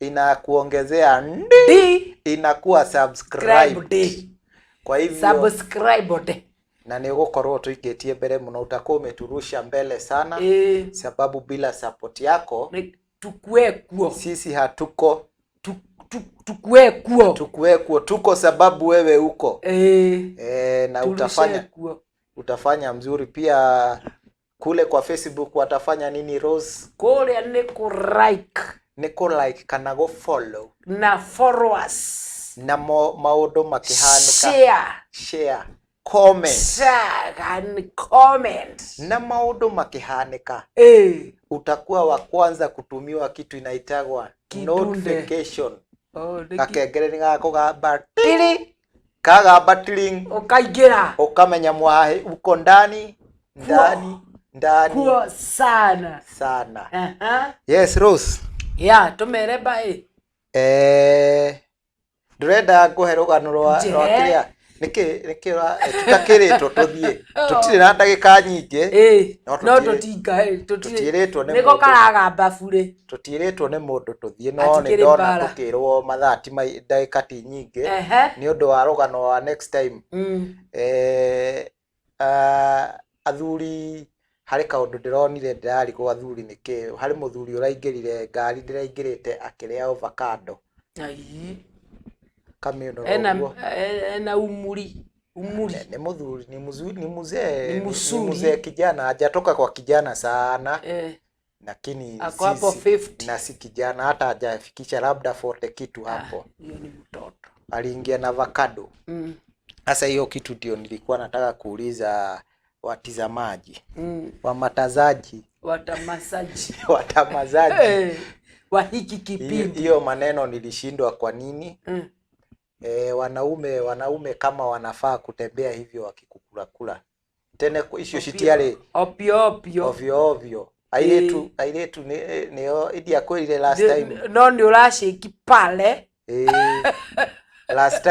inakuongezea ndi, D. inakuwa subscribe. D. Kwa hivyo Subscribe D. Na nĩ ũgũkorwo tũikĩtie mbere mũno, utakuwa umeturusha mbele sana, sababu bila support yako Nĩ tukue kuo. Sisi hatuko. Tukue kuo. Tukue kuo, tuko sababu wewe uko. Na Turushe kuo. Utafanya mzuri pia. Kule kwa Facebook watafanya nini, Rose? Kũrĩa nĩ kũ like. Nĩ kũ like kana gũ follow. Na followers. Na maũndũ makĩhanĩka. Share. Share, comment. Share and comment. Na maũndũ makĩhanĩka, utakuwa wa kwanza kutumiwa kitu inaitagwa Kitunde. notification. Oh, nĩ Gakengere nĩ gakũgamba Tiri. Kagamba tiling. Ũkaingĩra. Ukamenya mwahe uko ndani ndani ndani. Kuo sana. Sana. Yes, Rose. Ya, tũmere mbaĩ. Ndĩrenda ngũhe rũgano rwa Njĩre. kĩrĩa nĩkĩ tũtakĩrĩtwo tũthiĩ, tũtirĩ na ndagĩka nyingĩ. No No tũtinga tũtiĩrĩtwo nĩ nĩko mũndũ. karagamba burĩ. Tũtiĩrĩtwo nĩ mũndũ tũthiĩ, no nĩ Hatikĩrĩ ndona mbara. tũkĩrwo mathaa ti ndagĩka ti nyingĩ, nĩ ũndũ wa rũgano wa next time. Athuri, harĩ kaũndũ ndĩronire ndĩrarigwo athuri nĩkĩ. Harĩ mũthuri ũraingĩrire ngari ndĩraingĩrĩte akĩrĩa avocado. Ai. Kamĩũnũra Ena ũguo. Ena umuri umuri. Ni mũthuri, ni mzuri, ni mzee. Ni Ni mzuri. mzee kijana, hajatoka kwa kijana sana, lakini Ako hapo 50. Na si kijana, hata hajafikisha labda 40 kitu hapo. Hiyo ni mtoto. Aliingia na avocado. Sasa hiyo kitu ndio nilikuwa nataka kuuliza watizamaji, wamatazaji, Watamasaji. watamazaji. Wa hiki Hiyo kipindi. Hiyo maneno nilishindwa kwa nini. Wanaume kama wanafaa kutembea hivyo wakikukulakula tene icio citiarĩ Opio opio. Ovyo ovyo. Airĩtu nĩo indiakwĩrire last time. No nĩ ũracĩki pale. Last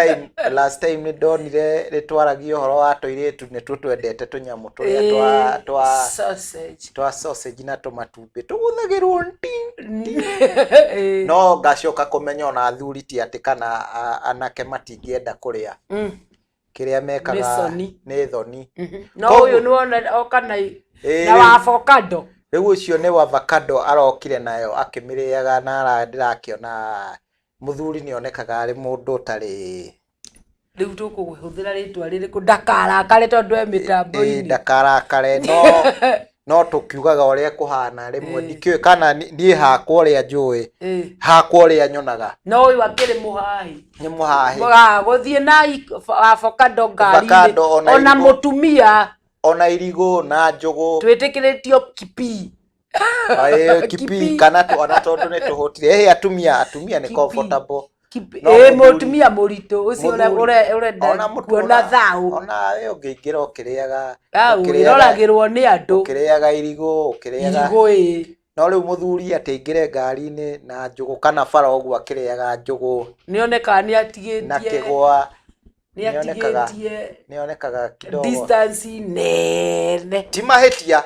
time nĩ ndonire rĩtwaragia ũhoro wa tũirĩtu nĩ tũtwendete tũnyamũ tũrĩa twa twa Sausage. Twa sausage na tũmatumbĩ tũgũthagĩrwo nti, no ngacoka kũmenya ona athuri ti atĩ kana anake matingĩenda kũrĩa kĩrĩa mekaga. Nĩ thoni. Nĩ thoni. No Koguo ũyũ nĩwona oka na na wa avocado. Rĩu ũcio nĩ wa avocado arokire nayo akĩmĩrĩaga na ndĩrakĩona mũthuri nĩ onekaga arĩ mũndũ ũtarĩ Rĩu tũkũhũthĩra rĩtwa rĩrĩkũ ndakarakare tondũ e mĩtambo-inĩ? Ndakarakare, no tũkiugaga ũrĩa kũhana rĩmwe. Ndikĩũĩ kana niĩ hakwa ũrĩa njũĩ, hakwa ũrĩa nyonaga. No ũyũ akĩrĩ mũhahi. Nĩ mũhahi. Gũthiĩ na avocado ngari-inĩ Avocado ona ona irigũ. Mũtumia. Ona irigũ na njũgũ. Twĩtĩkĩrĩtio kipi. Aĩ, kipi. Kipi. Kana ona tondũ nĩ tũhũtire atumia nĩ Kipi. comfortable. Kipi. No Ĩ mũthuri mũtumia mũritũ ũcio ũrenda ona kuona thaũ. Ona we ũngĩingĩra ũkĩrĩaga Wĩroragĩrwo nĩ andũ. Ũkĩrĩaga irigũ, ũkĩrĩaga Irigũ ĩ. No rĩu mũthuri atĩ aingĩre ngari-inĩ na njũgũ kana bara ũguo akĩrĩaga njũgũ Nĩonekaga nĩ na atigĩtie kĩgwa, nĩ nĩonekaga atigĩtie nĩonekaga kidogo distance nene. Ti mahĩtia.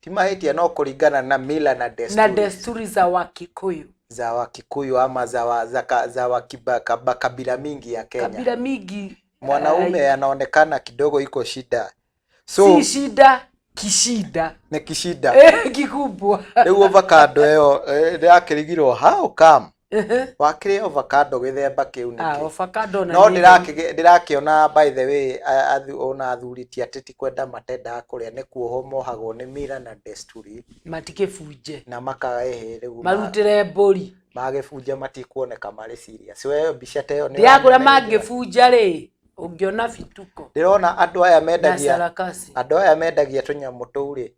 Ti mahĩtia, no kũringana na mila na Na desturi desturi za Wakikuyu. Za Wakikuyu ama za wa, za, ka, za wakiba, kaba, kabila mingi ya Kenya. Kabila mingi. Mwanaume anaonekana kidogo iko shida, so Si shida kishida. Nĩ kishida. Kikubwa. Rĩu avocado ĩyo ndĩrakĩrigirwo how come wakĩrĩa avocado gĩthemba kĩu nĩkĩ? Avocado na No nĩ ndĩrakĩona, by the way, ona athuri ti atĩ ti kwenda matendaga kũrĩa, nĩ kuohwo mohagwo nĩ mila na desturi. Matikĩbunje. Na makaehe rĩu Marutĩre mbũri. Magĩbunja matikuoneka marĩ serious. We mbica ta ĩyo nĩ Ndĩrakũrĩa ũramĩona? Mangĩbunja rĩ, ũngĩona bituko Ndĩrona andũ aya na mendagia sarakasi. Andũ aya mendagia tũnyamũ tũu rĩ,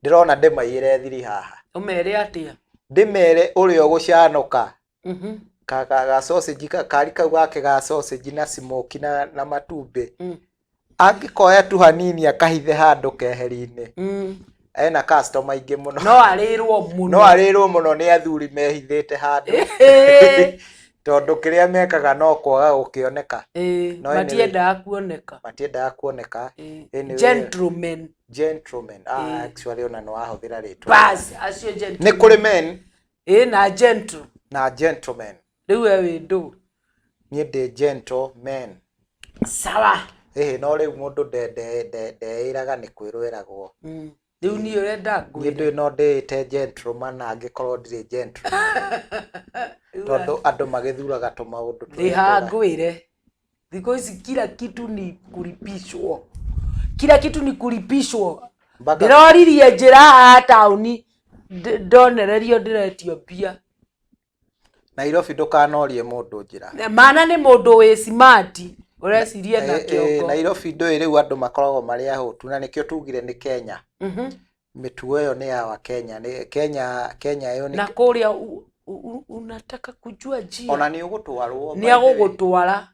ndĩrona ndĩmaiyĩre thiri haha. Ũmere atĩa? Ndĩmere ũrĩa ũgũcanũka ka sausage kari kau gake ga sausage na smoky na matumbĩ. Angĩkoya tu hanini akahithe handũ keheri-inĩ, ena customer aingĩ mũno. No arĩrwo mũno. No arĩrwo mũno nĩ athuri mehithĩte handũ. Tondũ kĩrĩa mekaga no kwaga gũkĩoneka. No anyway. Matiendaga kuoneka. Matiendaga kuoneka. Anyway, Gentlemen. Gentlemen. Ah, actually ona nĩ wahũthĩra rĩtwa. Bas, acio gentlemen. Nĩ kũrĩ men Ĩĩ, na gentle. Na gentlemen. Rĩu we wĩ ndũ? Niĩ ndĩ gentleman. Sawa. Ĩhĩ, no rĩu mũndũ ndeĩraga nĩ kwĩrwo ĩragwo. Rĩu niĩ ũrenda Niĩ ngwĩre? ndũĩ no ndĩĩte gentleman angĩkorwo ndirĩ gentleman. Tondũ andũ magĩthuraga tũmaũndũ tũrĩa Rĩha twega. Ngwĩre, thikũ ici kila kitu ni kulipishwo, kila kitu ni kulipishwo. Ndĩroririe njĩra haha taũni, ndonererio ndĩretio mbia. Nairobi ndũkanorie mũndũ njĩra. Mana nĩ mũndũ wĩ smart ũreciria na kĩongo. Nairobi ndũĩ rĩu andũ makoragwo marĩ ahũtu, na nĩkĩo tugire nĩ Kenya. Mĩtugo ĩyo nĩ ya wa Kenya, nĩ Kenya, Kenya ĩyo nĩ Na kũrĩa unataka kujua njia. Ona nĩ ũgũtwarwo. Nĩ agũgũtwara.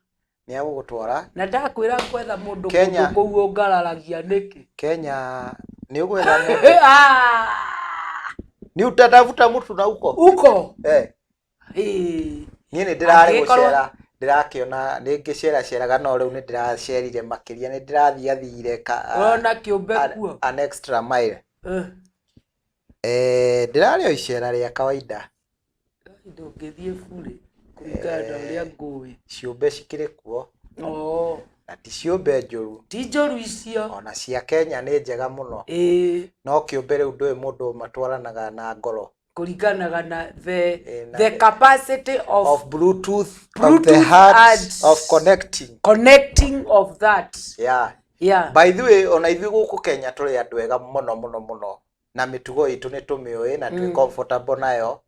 Nĩ agũgũtwara. Na ndakwĩra kwetha mũndũ Kenya. kũndũ kũu ũngararagia nĩkĩ? Kenya nĩ ũgwetha mũndũ. Ah! Nĩ utatafuta mtu na uko. Uko. Niĩ nĩ ndĩrarĩ Angĩkorwo- gũcera, ndĩrakĩona nĩ ngĩceraceraga, no rĩu nĩ ndĩracerire makĩria, nĩ ndĩrathiathire ka Ũrona kĩũmbe kuo. An extra mile. Ndĩrarĩ o icera rĩa kawaida. Ndũngĩthiĩ burĩ kũringana na ũrĩa ngũĩ. Ciũmbe cikĩrĩ kuo. Oh. Na ti ciũmbe njũru. Ti njũru icio. Ona cia Kenya nĩ njega mũno. No kĩũmbe rĩu ndũĩ mũndũ matwaranaga na ngoro. Kũringanaga na the, Na the capacity of, of Bluetooth, of the Bluetooth heart and of connecting. Connecting of that. Yeah. Yeah. By the way, ona ithuĩ gũkũ Kenya tũrĩ andũ ega mũno mũno mũno, na mĩtugo itũ nĩ tũmĩũĩ na twĩ comfortable nayo.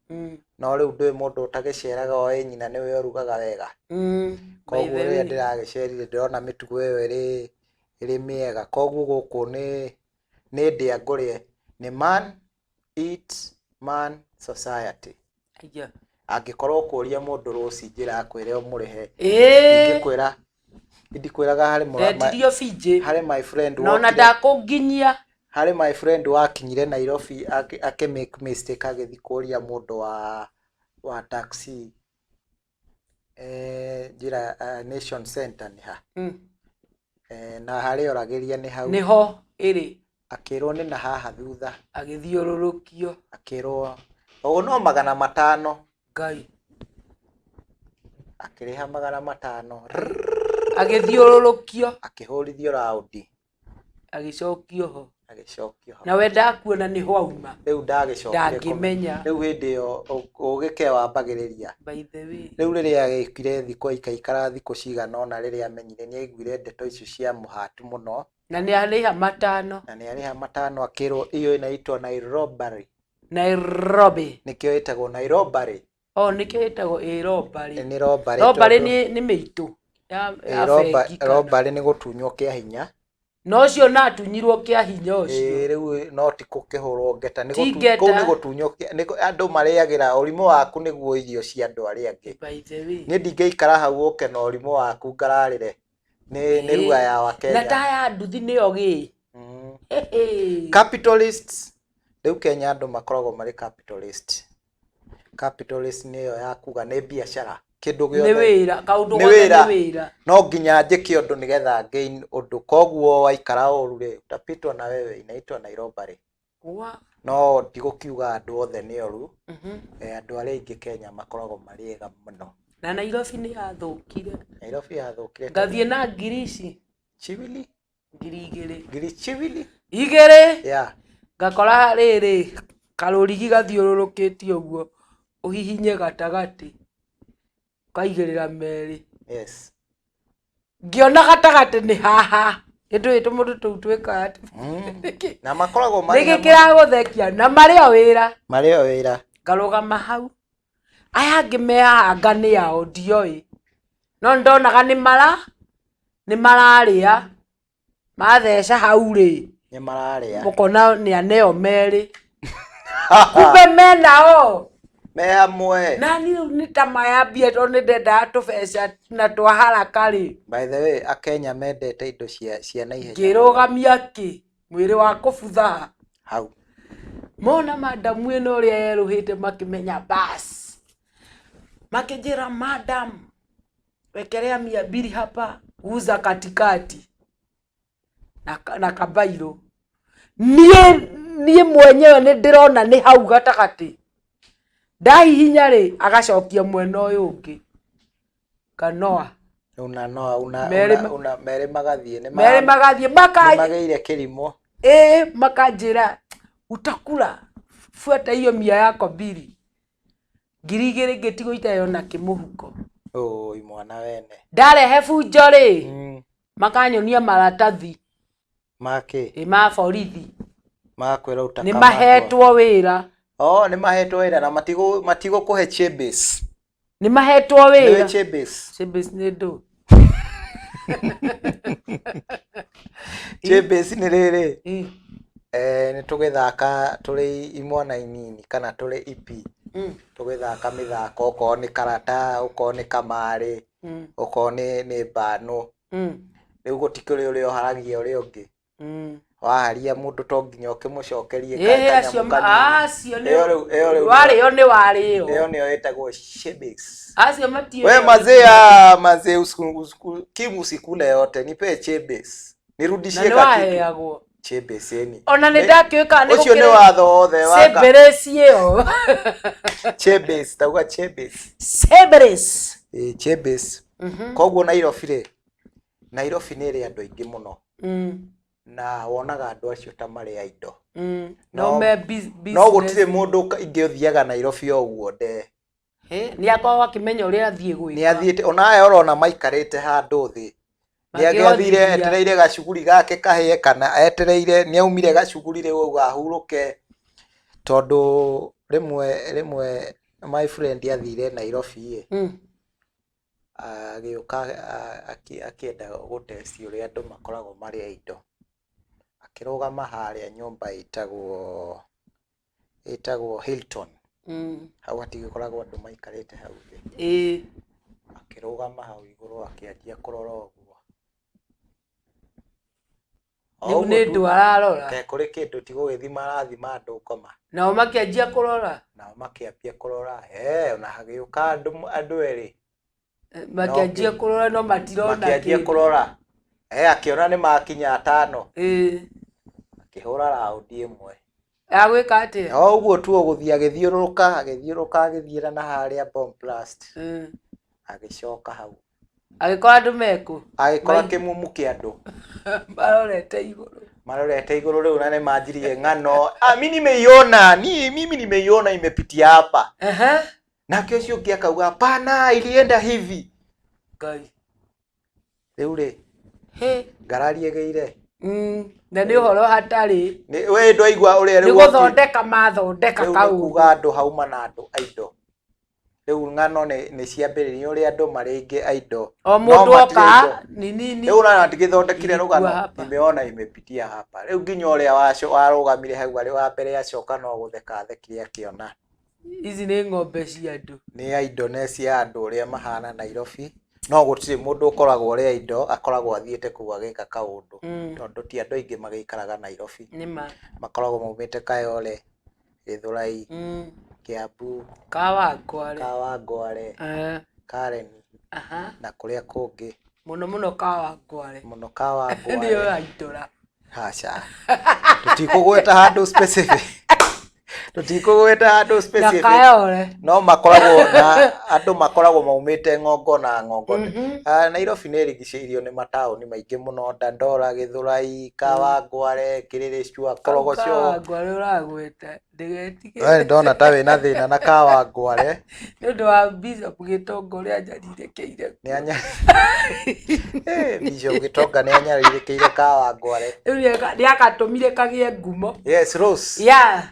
No rĩu ndũĩ mũndũ ũtagĩceraga oĩ nyina nĩwe ũrugaga wega. By Koguo the rĩrĩa way. ndĩragĩcerire ndĩrona mĩtugo ĩyo ĩrĩ mĩega. Koguo gũkũ nĩ ndĩa ngũrĩe, nĩ man eat man society. Aya. Angĩkorwo ũkũria mũndũ rũci njĩra akwĩre ũmũrĩhe. Ĩĩ. Ingĩkwĩra, ndikwĩraga harĩ Ndetirio binjĩ. harĩ my friend Na ona wokire ndakũnginyia. Harĩ my friend wakinyire Nairobi akĩ make mistake, agĩthiĩ kũria mũndũ wa taxi njĩra Nation Center nĩ ha. Na harĩa oragĩria nĩ hau. Nĩho ĩrĩ. Akĩrwo nĩ na haha thutha. Agĩthiũrũrũkio. Akĩrwo o no 500. Ngai. Akĩrĩha 500. Agĩthiũrũrũkio. Akĩhũrithio raundi. Agĩcokio ho. Agĩcokio ho. Na we ndakuona nĩho auma. Rĩu ndagĩcokire Ndangĩmenya. Rĩu hĩndĩ ĩyo ũgĩ ke wambagĩrĩria. By the way. Rĩu rĩrĩa agĩkire thikũ aikaikara thikũ cigana ũna, rĩrĩa amenyire nĩ aiguire ndeto icio cia mũhatu mũno. Na nĩ arĩha 500. Na nĩ arĩha 500, akĩrwo iyo inaitwa Nairobi. Nairobi. Nĩkĩo ĩtagwo Nairobi. Oh, nĩkĩo ĩtagwo ĩ robbery. Nĩ robbery. Robbery Tondũ nĩ mĩitũ ya Ĩ, bengi kana. Robbery nĩ gũtunywo kĩa hinya. Na ũcio na atunyirwo kĩa hinya ũcio. Ĩ, rĩu no ti gũkĩhũrwo ngeta, nĩ Ti ngeta. kũu nĩ gũtunywo andũ marĩagĩra ũrimũ waku nĩguo irio cia andũ arĩa angĩ. By the way. Niĩ ndingĩikara hau ũke na ũrimũ waku ngararĩre. Nĩ lugha ya Wakenya. Na taya nduthi nĩyo gĩ. Capitalists, rĩu Kenya andũ makoragwo marĩ capitalist. Capitalist nĩyo ya kuga nĩ biacara. Kĩndũ Nĩ gĩothe. wĩra, kaũndũ Nĩ gothe wĩra. nĩ wĩra. No nginya njĩke ũndũ nĩgetha gain ũndũ. Koguo waikara ũru rĩ, utapitwa na wewe, inaitwa Nairobi. Wa. No ndigũkiuga andũ othe nĩ oru. Andũ arĩa aingĩ Kenya makoragwo marĩ ega mũno. Na Nairobi nĩ yathũkire. Nairobi yathũkire. Ngathiĩ na ngiri ici. Chiwili? Ngiri igĩrĩ. Ngiri chiwili? Igĩrĩ. Yeah. Ngakora rĩrĩ karũrigi gathiũrũrũkĩte ũguo ũhihinye gatagatĩ ũkaigĩrĩra merĩ. Yes. Ngĩona gatagatĩ nĩ haha. Nĩndũĩ tũmũndũ tũu twĩkaga atĩ. Na makoragwo marĩ Nĩkĩ hamwe. kĩragũthekia? Na marĩ o wĩra. Marĩ o wĩra. Ngarũgama hau. Aya angĩ me haha nga nĩ ao ndioĩ. No nĩndonaga nĩ mararĩa. Matheca hau rĩ. Nĩ mararĩa. Ũkona nĩ aneo merĩ. Kumbe menao. Me hamwe. Na niĩ rĩu nĩ ta mayambia tondũ nĩ ndendaga tũbeca na twa haraka rĩ. By the way, akenya mendete indo cia naihenya. Ngĩrũgamia kĩ mwĩrĩ wa kũbutha hau. Mona madamu ĩno ũrĩa yerũhĩte makĩmenya bas, makĩnjĩra, "Madam, wekelea 200 hapa, uza katikati na kabairũ." Niĩ mwenyewe nĩ ndĩrona nĩ hau gatagatĩ, ndahihinya rĩ, agacokia mwena ũyũ ũngĩ kanoa. Una noa una Merĩ. Una merĩ magathiĩ nĩ Merĩ magathiĩ maka nĩmagĩire kĩrimũ. Ĩ, makanjĩra, "Utakula, fuata hiyo mia yako mbili." 2000 ngĩtigwo itarĩ kĩmũhuko. Ũi mwana wene. Ndarehe bunjo rĩ, makanyonia maratathi. Makĩ? Ĩ, ma borithi. Magakwĩra Nĩ utakamatwo. Mahetwo wĩra. Oh, nĩ mahetwo wĩra na matigũkũhe chebes. Nĩ mahetwo Nĩũĩ wĩra. Chebes? Chebes nĩ ndũ? Chebes nĩ rĩrĩ, nĩ tũgĩthaka tũrĩ imwana inini kana tũrĩ ipi, tũgĩthaka mĩthako, okorwo nĩ karata, okorwo nĩ kamarĩ, okorwo nĩ mbano. Rĩu gũtikĩrĩ ũrĩa ũharagia ũrĩa ũngĩ. Waharia mũndũ to nginya ũkĩmũcokerie Ĩĩ, kanyamũ acio kanini. Acio nĩ Ĩyo rĩu warĩo nĩ warĩo. Ĩyo nĩyo ĩtagwo chebes. Acio matiũĩ. We mazee, ah, mazee, Kim, usikule yote, nipe chebes. Na Nirudishie nĩ kakitu. waheagwo. Chebes ĩni. Ona nĩ ndakĩũĩ kana nĩ Ũcio nĩ gũkĩrĩ watho wothe waka. Cebres ĩyo. Chebes, tauga chebes. Cebres. Ĩ, chebes. Koguo Nairobi rĩ, Nairobi nĩ ĩrĩ andũ aingĩ mũno na wonaga andũ acio ta marĩ a indo. No me No gũtirĩ mũndũ ingĩ ũthiaga Nairobi o ũguo nde. Nĩ akoragwo akĩmenya ũrĩa athiĩ gwĩka. Nĩ athiĩte, ona aya ũrona maikarĩte handũ thĩ. Nĩ agĩathire Makĩhotithia. Etereire gacuguri gake kahĩe kana etereire nĩ aumire gacuguri rĩu auga ahurũke, tondũ rĩmwe my friend athire Nairobi ĩ, agĩũka akĩenda gũtesti ũrĩa andũ makoragwo marĩ a indo, akĩrũgama harĩa nyũmba ĩtagwo Hilton. Hau hatigĩkoragwo andũ maikarĩte hau thĩ. Akĩrũgama hau igũrũ, akĩanjia kũrora ũguo. O Rĩu ũguo nĩ tu, ndũ ararora. Ke kũrĩ kĩndũ ti gũgĩthima arathima andũ ngoma. Nao makĩanjia kũrora. Nao makĩambia kũrora, ona hagĩũka andũ erĩ. Makĩanjia kũrora no matirona Makĩanjia kĩndũ. kũrora, akĩona nĩ makinya atano, akĩhũra raundi ĩmwe. Ya gwĩka atĩa? O ũguo tu ũgũthiĩ agĩthiũrũrũka, agĩthiũrũrũka, agĩthiĩra na harĩa bomb blast, agĩcoka hau. Agĩkora andũ mekũ? Agĩkora kĩmumu kĩa andũ. Marorete igũrũ. Marorete igũrũ rĩu na nĩ manjirie ng'ano, "Ah, mi nimeiona ni mimi nimeiona imepitia hapa." Nake ũcio ũngĩ akauga, "Hapana, ilienda hivi." Ngai. Rĩu rĩ, He. ngarari ĩgĩire. Na nĩ ũhoro hatarĩ. We ndwaigua ũrĩa Nĩ rĩu gũthondeka mathondeka rĩu nĩ kaũndũ. kuga andũ hauma na andũ a indo. Rĩu ng'ano nĩ ciambĩrĩria ũrĩa andũ marĩ aingĩ a indo. O No mũndũ matirĩ oka indo. ni nini. Rĩu ũrona ndigĩthondekire Ilikuwa rũgano, hapa. nimeona imepitia hapa. Rĩu nginya ũrĩa warũgamire hau arĩ wa mbere acoka no gũtheka athekire akĩona. Ici nĩ ng'ombe cia andũ. Nĩ a indo nĩ cia andũ ũrĩa mahana Nairobi. No gũtirĩ mũndũ ũkoragwo ũrĩa indo akoragwo athiĩte kũu agĩka kaũndũ. Tondũ ti andũ aingĩ magĩikaraga Nairobi. Nĩ ma. Makoragwo maumĩte Kayole, Gĩthũrai, Kiambu, Kawangware. Kawangware, Karen na kũrĩa kũngĩ. Mũno mũno Kawangware. Mũno Kawangware. Nĩyo aitũra. Aca. Tũtikũgweta handũ specific. Tũtikũgweta handũ Na specific. Kayole. No makoragwo na andũ makoragwo maumĩte ng'ongo na ng'ongo. Ah, Nairobi nĩ ĩrigicĩirio nĩ mataũni maingĩ mũno, Dandora, Gĩthũrai, Kawangware, Kĩrĩrĩcua, Korogocho. Kawangware ũragweta ndĩgetigĩre. We ndona ta wĩna thĩna na Kawangware. Nĩ ũndũ wa Bishop Gĩtonga ũrĩa anjarirĩkĩire. Nĩ anya Bishop Gĩtonga nĩ anyarirĩkĩire Kawangware. Rĩu nĩ agatũmire kagĩe ngumo. Yes, Rose.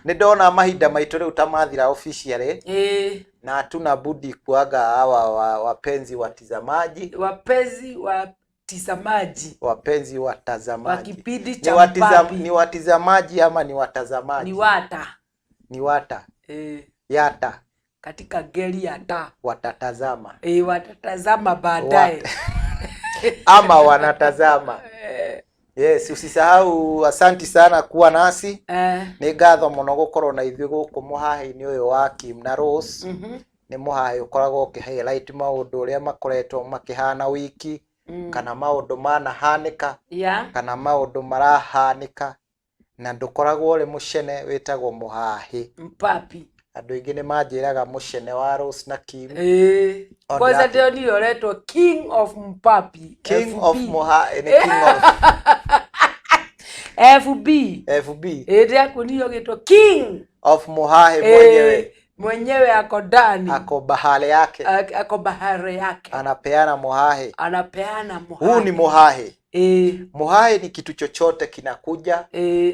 Nĩ ndona mahinda maitũ rĩu ta mathira officially. Na hatuna budi kuaga hawa wapenzi watizamaji. Wapenzi watizamaji. Wapenzi watazamaji. Wa kipindi Ni cha Mpapi. Ni watizamaji ama ni watazamaji? Ni wata. Ni wata. Yata. Katika ngeli ya ta. Watatazama. Watatazama baadaye. Ama wanatazama. Yes, usisahau, asanti sana kuwa nasi. Nĩ ngatho mũno gũkorwo na ithuĩ gũkũ mũhahe-inĩ ũyũ wa Kim na Rose. Nĩ mũhahe ũkoragwo ũkĩ highlight maũndũ ũrĩa makoretwo makĩhana wiki, kana maũndũ manahanĩka, kana maũndũ marahanĩka, na ndũkoragwo ũrĩ mũcene, wĩtagwo mũhahe. Mpapi. Andũ aingĩ nĩ manjĩraga mũcene wa Rose na Kim. Kwanza ndĩronire ũretwo King of Mpapi. King of mũhahe nĩ King of FB. FB. Ndĩrakuonire ũgĩtwo King of mũhahe mwenyewe. Mwenyewe ako ndani. Ako bahari yake. Ako bahari yake. Anapeana muhahe. Anapeana muhahe. Huu ni muhahe. Muhahe ni kitu chochote kinakuja,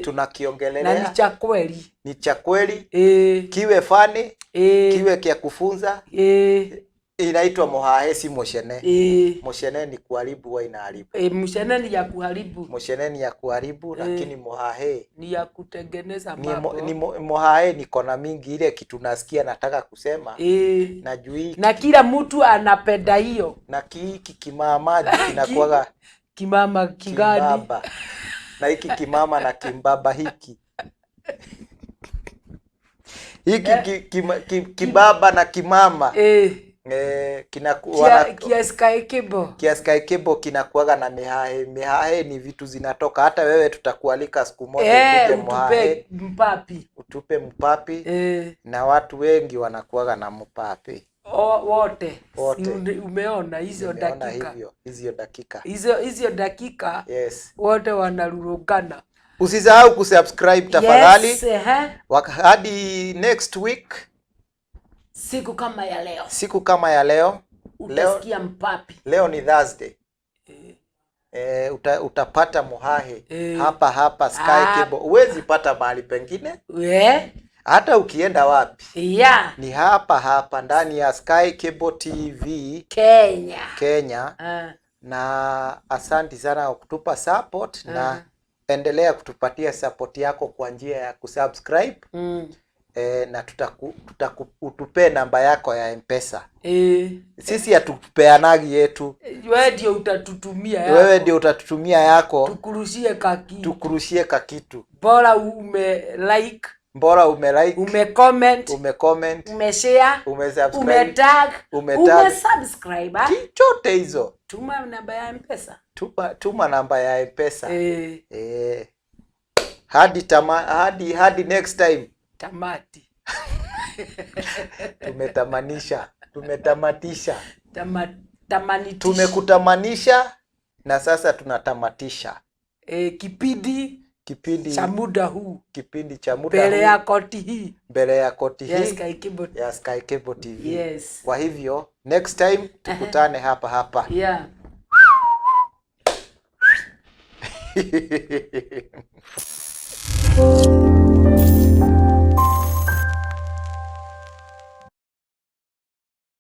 tunakiongelelea. Na ni cha kweli. Ni cha kweli. Kiwe fani, kiwe kia kufunza. Inaitwa muhahe, si mushene. Mushene ni kuharibu, wa inaharibu. Mushene ni ya kuharibu. Mushene ni ya kuharibu, lakini muhahe ni ya kutengeneza mambo. Ni muhahe ni kona mingi, ile kitu nasikia nataka kusema. Na juu na kila mtu anapenda hiyo. Na hiki kimama kinakuwaga kimama kigani? Kimbaba. Na hiki kimama na kimbaba hiki. Hiki kibaba na kimama. Kia Sky Cable. Kia Sky Cable kinakuwaga na mihahe. Mihahe ni vitu zinatoka. Hata wewe tutakualika siku moja ukuje muhahe. Mpapi. Utupe mpapi. Na watu wengi wanakuwaga na mpapi. Wote. Si umeona hizo dakika. Hivyo, hizo dakika. Hizo dakika. Yes. Wote wanarurugana. Usisahau kusubscribe tafadhali. Yes, hadi next week. Siku kama ya leo. Siku kama ya leo. Utasikia mpapi. Leo ni Thursday. Utapata muhahe hapa hapa Sky Cable. Huwezi pata mahali pengine. Hata ukienda wapi. Ni hapa hapa ndani ya Sky Cable TV Kenya. Kenya. Na asanti sana kwa kutupa support na endelea kutupatia support yako kwa njia ya kusubscribe. Na utupe namba yako ya M-Pesa. Sisi hatupeanagi yetu. Wewe ndio utatutumia yako. Wewe ndio utatutumia yako. Tukurushie kakitu. Tukurushie kakitu. Bora ume like. Bora ume like. Ume comment. Ume comment. Ume share. Ume subscribe. Ume tag. Ume tag. Ume subscribe. Chote hizo. Tuma namba ya M-Pesa. Tuma namba ya M-Pesa. Hadi next time. Tamati. Tumetamanisha. Tumetamatisha. Tamanitisha. Tumekutamanisha na sasa tunatamatisha. Kipindi cha muda huu. Kipindi cha muda huu. Mbele ya koti hii. Mbele ya koti hii. Ya Sky Cable. Ya Sky Cable TV. Yes. Kwa hivyo next time tukutane hapa hapa. Yeah.